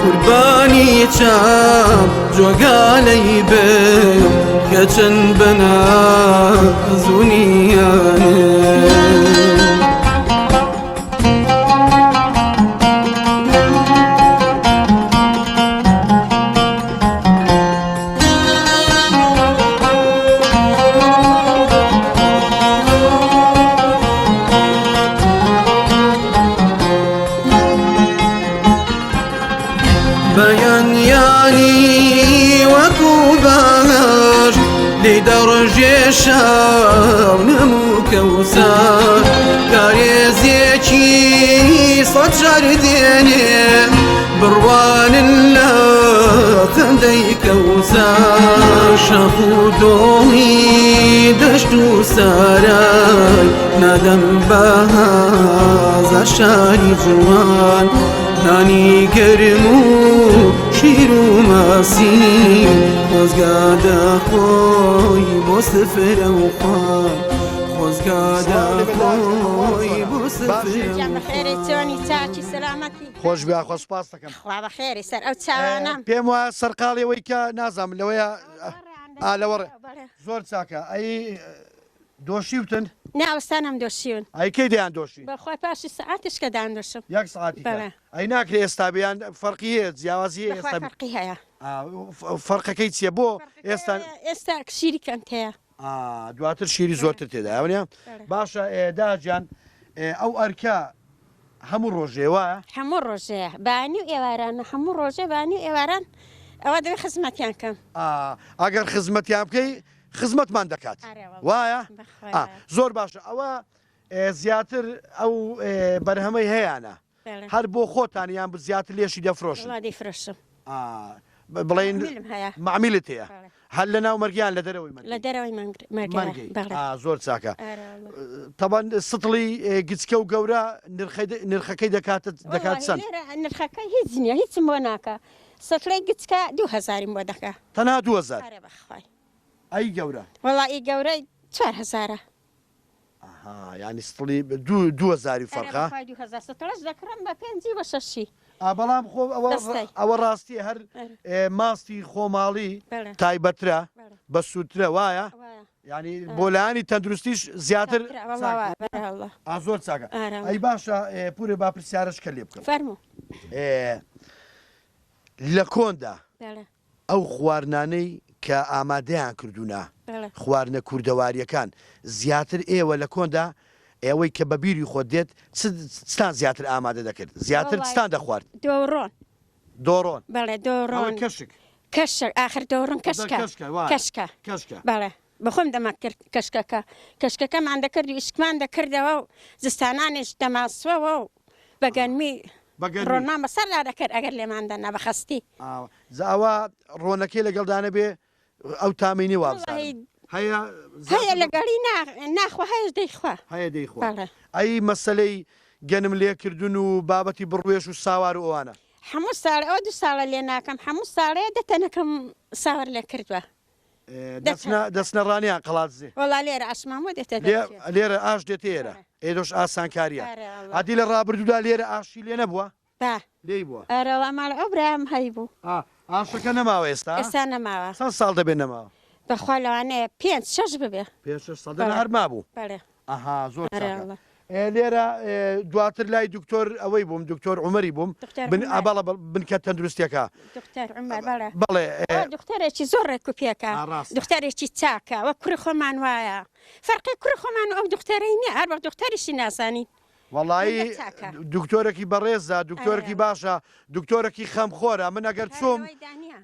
قوربانی چاو جۆگالەی بن کە چەند بەناز و نیانن. بەیان یانی وەکو باش لێی دەڕژێ شاو نەموو کەوسار کارێزێکی سەد جار دێنێ. بڕوانن لە خەندەی کەوسار شاخ و دۆڵی دەشت و سارای نادەم بە هەزار شاری جوان نانی گەرم و شیر و ماسی خۆزگا دەخۆی بۆ سفرە و خوان خۆزگا دەخۆی بۆ سفرە و بەخێرێ چۆنی چاکی سەلامەتی خۆش بێ خوا سوپاس دەکەم. خوا بەخێرێ سەر ئەو چاوانەم. پێم وایە سەرقاڵی ئەوەی کە نازانم لەوەیە ئا لەوەڕێ زۆر چاکە ئەی دۆشیوتن؟ نا وەستا نەمدۆشیون. ئەی کەی دەیان دۆشی؟ بەخوای پاشی سەعاتێش کە داندۆشم. یەک سەعاتی کە؟ ئەی ناکرێ ئێستا بێ یان فەرقی هەیە جیاوازی هەیە ئێستا؟ بەخوای فەرقی هەیە. فەرقەکەی چییە بۆ ئێستا؟ ئێستا شیری کەمت هەیە. دواتر شیری زۆرتر تێدایە وەنیە؟ باشە داجان ئەو ئەرکە هەموو ڕۆژێ وایە؟ هەموو ڕۆژەیە بانی و ئێوارانە هەموو ڕۆژێ بانی و ئێواران ئەوە دەبێ خزمەتیان کەم. ئەگەر خزمەتیان بکەی خزمەتمان دەکات وایە؟ زۆر باشە ئەوە زیاتر ئەو بەرهەمەی هەیانە هەر بۆ خۆتان یان زیاتر لێشی دەفرۆشن؟ وەڵا دەیفرۆشم. بڵێین مەعمیلم هەیە. مەعمیلت هەیە؟ هەر لە ناو مەرگە یان لە دەرەوەی مەرگەی؟ لە دەرەوەی مەرگەیە. مەرگەی. بەڵێ. ئا زۆر چاکە. ئەرێ وەڵا. تەبعەن ستڵی گچکە و گەورە نرخەی نرخەکەی دەکاتە دەکات وەڵاهی چەند؟ لێرە نرخەکەی هیچ نییە هیچم بۆ ناکا. سەتڵەی گچکە دوو هەزاریم بۆ دەکا. تەنها 2000؟ ئەرێ بەخوای. ئەی گەورە؟ وەڵا ئی گەورەی چوار هەزارە. ئەها یانی ستڵی دوو دوو هەزاری ئەرێ فەرقە؟ بەخوای 2000 ستڵەش دەکڕم بە پێنجی و بە شەشی. ئا بەڵام خۆ ئەوە دەستەی. ئەوە ڕاستیە هەر ئەرێ. ئێ ماستی خۆماڵی بەڵێ. تایبەترە بەڵێ. بەسوودترە وایە؟ وایە. یانی بۆ لایەنی تەندروستیش زیاتر چاکترە وەڵا چاکترە. وایە بەرێ وەڵا. ئا زۆر چاکە. ئەرێ ئەی وەڵا. باشە ئێ پورێ با پرسیارەشکە لێ بکەم. فەرموو. ئێ لە کۆندا بەڵێ. ئەو خواردنانەی کە ئامادەیان کردوونە، خواردنە کوردەوارییەکان، زیاتر ئێوە لە کۆندا ئێوەی کە بە بیری خۆت دێت چ چتان زیاتر ئامادە دەکرد؟ زیاتر چتان دەخوارد؟ دۆڕۆن. دۆڕۆن. بەڵێ دۆڕۆن. ئەوە کەشک. کەشک ئاخر دۆڕۆن کەشکە. کەشکە وایە. کەشکە. کەشکە. بەڵێ بەخۆم دەمانکرد کەشکەکە. کەشکەکەمان دەکرد و ئیشکمان دەکردەوە و زستانانیش دەمانسوەوە و بە گەنمی بە گەنمی. ڕۆنمان بەسەردا دەکرد ئەگەر لێمان دەنا بە خەستی. ئاوا. جا ئەوە ڕۆنەکەی لەگەڵدا نەبێ ئەو تامەی نیە وابزانم. هەیە هەیە لەگەڵی نا ناخوا هەیەش دەیخوا. هەیە دەیخوا. ئەی مەسەلەی گەنم لێکردن و بابەتی بڕوێش و ساوار و ئەوانە؟ هەموو ساڵێ ئەوە دوو ساڵە لێ ناکەم هەموو ساڵێ دە تەنەکەم ساوار لێ کردوە. دەچنە دەچنە ڕانیان قەڵادزێ؟ وەڵا لێرە ئاشمان بۆ دێتە دەرچێ. لێرە ئاش دێتە ئێرە؟ ئێ دۆش ئاسانکاریە. ئەدی لە ڕابردوودا لێرە ئاشی لێ نەبووە؟ با. لێی بووە. ئەرە وەڵا ماڵی ئەو برایم هەیبوو. ئا ئاشەکە نەماوە ئێستا؟ ئێستا نەماوە. چەند ساڵ دەبێ نەماوە؟ بەخوا لەوانەیە پێنج شەش ببێ. پێنج شەش ساڵ دەنا هەر مابوو. بەڵێ. ئەها زۆر چاکە. لێرە دواتر لای دکتۆر ئەوەی بووم دکتۆر عومەری بووم بن بەڵێ بنکە تەندروستیەکە. دکتۆر عومەر بەڵێ. بەڵێ. دکتۆرێکی زۆر ڕێک و پێکە. دکتۆرێکی چاکە وەک کوڕی خۆمان وایە. فەرقی کوڕی خۆمان و ئەو دکتۆرەی نییە هەر وەک دکتۆریشی نازانین. وەڵایی دکتۆرەکی بەڕێزە دکتۆرەکی باشە دکتۆرەکی خەمخۆرە من ئەگەر چوم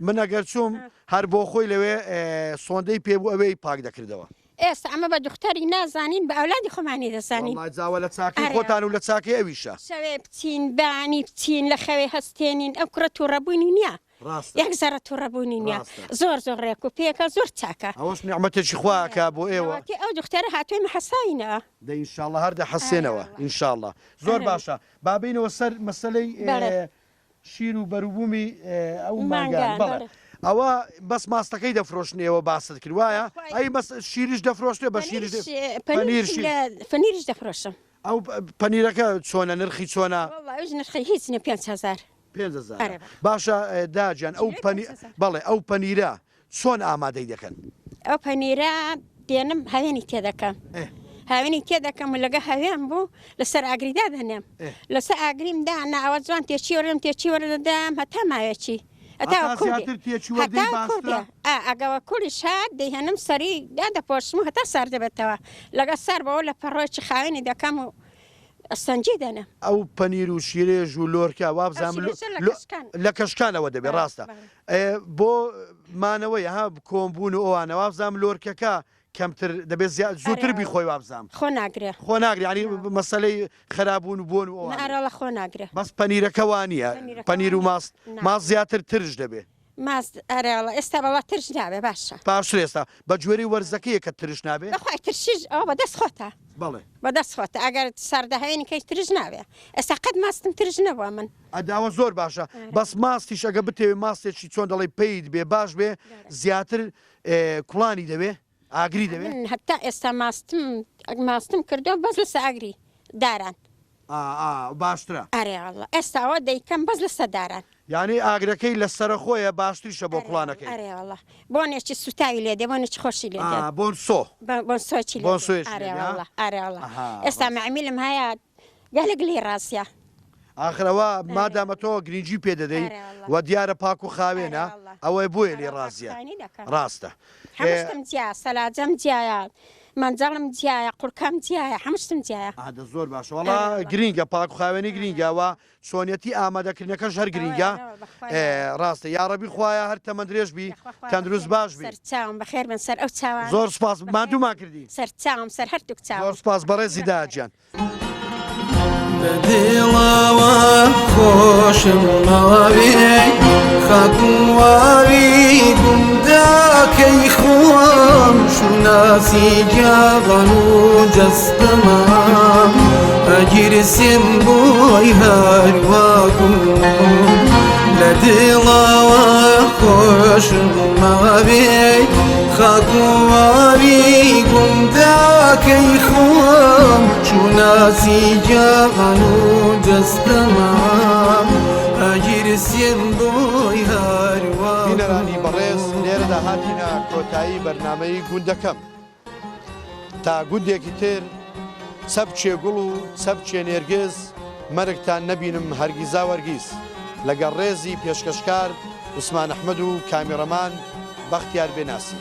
من ئەگەر چوم هەر بۆ خۆی لەوێ سۆندەی پێ بوو ئەوێی پاک دەکردەوە. ئێستا ئەمە بە دختەری نازانین بە ئەولادی خۆمانی دەزانین. وەڵای جاوە لە چاکەی خۆتان و لە چاکەی ئەویشە. شەوێ بچین بەیانی بچین لە خەوێ هەستێنین ئەو کوڕە توڕەبوونی نیە ڕاستە. یەک زەڕە توڕەبوونی نیە ڕاستە. زۆر زۆر ڕێک و پێکە زۆر چاکە. ئەوەش نیعمەتێکی خوا ئەکا بۆ ئێوە. لەوەتی ئەو دختەرە هاتووە ئێمە حەساوینەوە. دەی ئینشاڵڵا هەر دەحەسێنەوە ئینشاڵڵا. زۆر باشە با بێینەوە سەر مەسەلەی شیر و بەروبوومی ئەو مانگان بەڵێ ئەوە بەس ماستەکەی دەفرۆشن ئێوە باست کرد وایە ئەی بەس شیریش دەفرۆشتێ بە شیریش پەنیر شیر پەنیریش دەفرۆشم. ئەو پەنیرەکە چۆنە نرخی چۆنە؟ وەڵا ئەویش نرخی هیچ نیە 5000. 5000 باشە داجان ئەو پەنی بەڵێ ئەو پەنیرە چۆن ئامادەی دەکەن؟ ئەو پەنیرە دێنم هاوێنی تێدەکەم هاوێنی تێدەکەم و لەگە هاوێن بوو لەسەر ئاگری دادەنێم لەسەر ئاگریم دانا ئەوە جوان تێچی وەرم تێچی وەردەدەم هەتا ماوێکی هەتا زیاتر تێچی وەردەی باشترە ئەگەوە کوڵی شاد دەیهێنم سەری دادەپۆشم و هەتا سارد دەبێتەوە لەگە سار بەوە لە پەڕۆیەکی خاوێنی دەکەم و سەنجی دەنێم. ئەو پەنیر و شیرێژ و لۆرکە وابزانم لە کەشکانەوە دەبێ ڕاستە بۆ مانەوەی ها کۆمبوون و ئەوانە وابزانم لۆرکەکە کەمتر دەبێ زیاد زووتر بیخۆی وابزانم. خۆ ناگرێ. خۆ ناگرێ یانی مەسەلەی خەرابوون و بۆن و ئەوانەی. نا ئەرەڵا خۆ ناگرێ. بەس پەنیرەکە وانییە پەنیر و ماست ماست زیاتر ترش دەبێ. ماست ئەرەڵا ئێستا بەڵا ترش نابێ باشە. باشتر ئێستا بە گوێرەی وەرزەکەیە کە ترش نابێ؟ بەخوای ترشیش ئەوە بە دەست خۆتە. بەڵێ. بە دەست خۆتە ئەگەر سەردە هەوێنی کەی ترش نابێ ئێستا قەت ماستم ترش نەبووە من. ئەدە ئەوە زۆر باشە بەس ماستیش ئەگە بتەوێ ماستێکی چۆن دەڵێی پەیت بێ باش بێ زیاتر کوڵانی دەوێ ئاگری دەوێ؟ من هەتا ئێستا ماستم ماستم کردووە بەس لەسە ئاگری داران. ئا ئا باشترە. ئەرێ وەڵا ئێستا ئەوە دەیکەم بەس لەسە داران. یانی ئاگرەکەی لە سەرەخۆیە باشتریشە بۆ کوڵانەکەی. ئەرێ وەڵا بۆنێکی سوتاوی لێ دێ بۆنێکی خۆشی لێ دێ. ئا بۆن سۆ. بۆن سۆیەکی لێ دێ. بۆن سۆیەکی لێ ئەرێ دێ ها. وەڵا ئەرێ وەڵا ئەها ئێستا ڕاستە. مەعمیلم هەیە گەلەک لێی ڕازیە. ئاخر ئەوە مادامە تۆ گرینگی پێ دەدەی و دیارە پاک و خاوێنە ئەوەی بۆیە لێی ڕازیە ڕاستە. هەموو شتم جیایە سەلاجەم جیایە مەنجەڵم جیایە قوڕکەم جیایە هەموو شتم جیایە. ئا دە زۆر باشە وەڵا گرینگە پاک و خاوێنی گرینگە وە چۆنیەتی ئامادەکردنەکەش هەر گرینگە ڕاستە یاڕەبی خوایە هەر تەمەن درێژ بی تەندروست باش بی. سەرچاوم بەخێر بن سەر ئەو چاوانە. زۆر سوپاس ماندوومان کردی. سەرچاوم سەر هەردووک چاوم. زۆر سوپاس بەڕێزی دایە گیان. لە دڵەوە خۆشم ماوێ خاک و واوی گوندەکەی خۆم شوناسی گیاڕان و جەستەمە ئەگیرسێم بۆی هەرواکم لە دڵەوە خۆشم ماوێ خاک و واوی گوندەکەی خۆم شوناسی گیان و جەستەمە ئەگیرسێم بۆی هەروا. بینەرانی بەڕێز لێرەدا هاتینە کۆتایی بەرنامەی گوندەکەم. تا گوندێکی تر چەپکێ گوڵ و چەپکێ نێرگز مەرگتان نەبینم هەرگیزاوهەرگیز لەگەڵ ڕێزی پێشکەشکار عوسمان ئەحمەد و کامیڕەمان بەختیار بێناسی.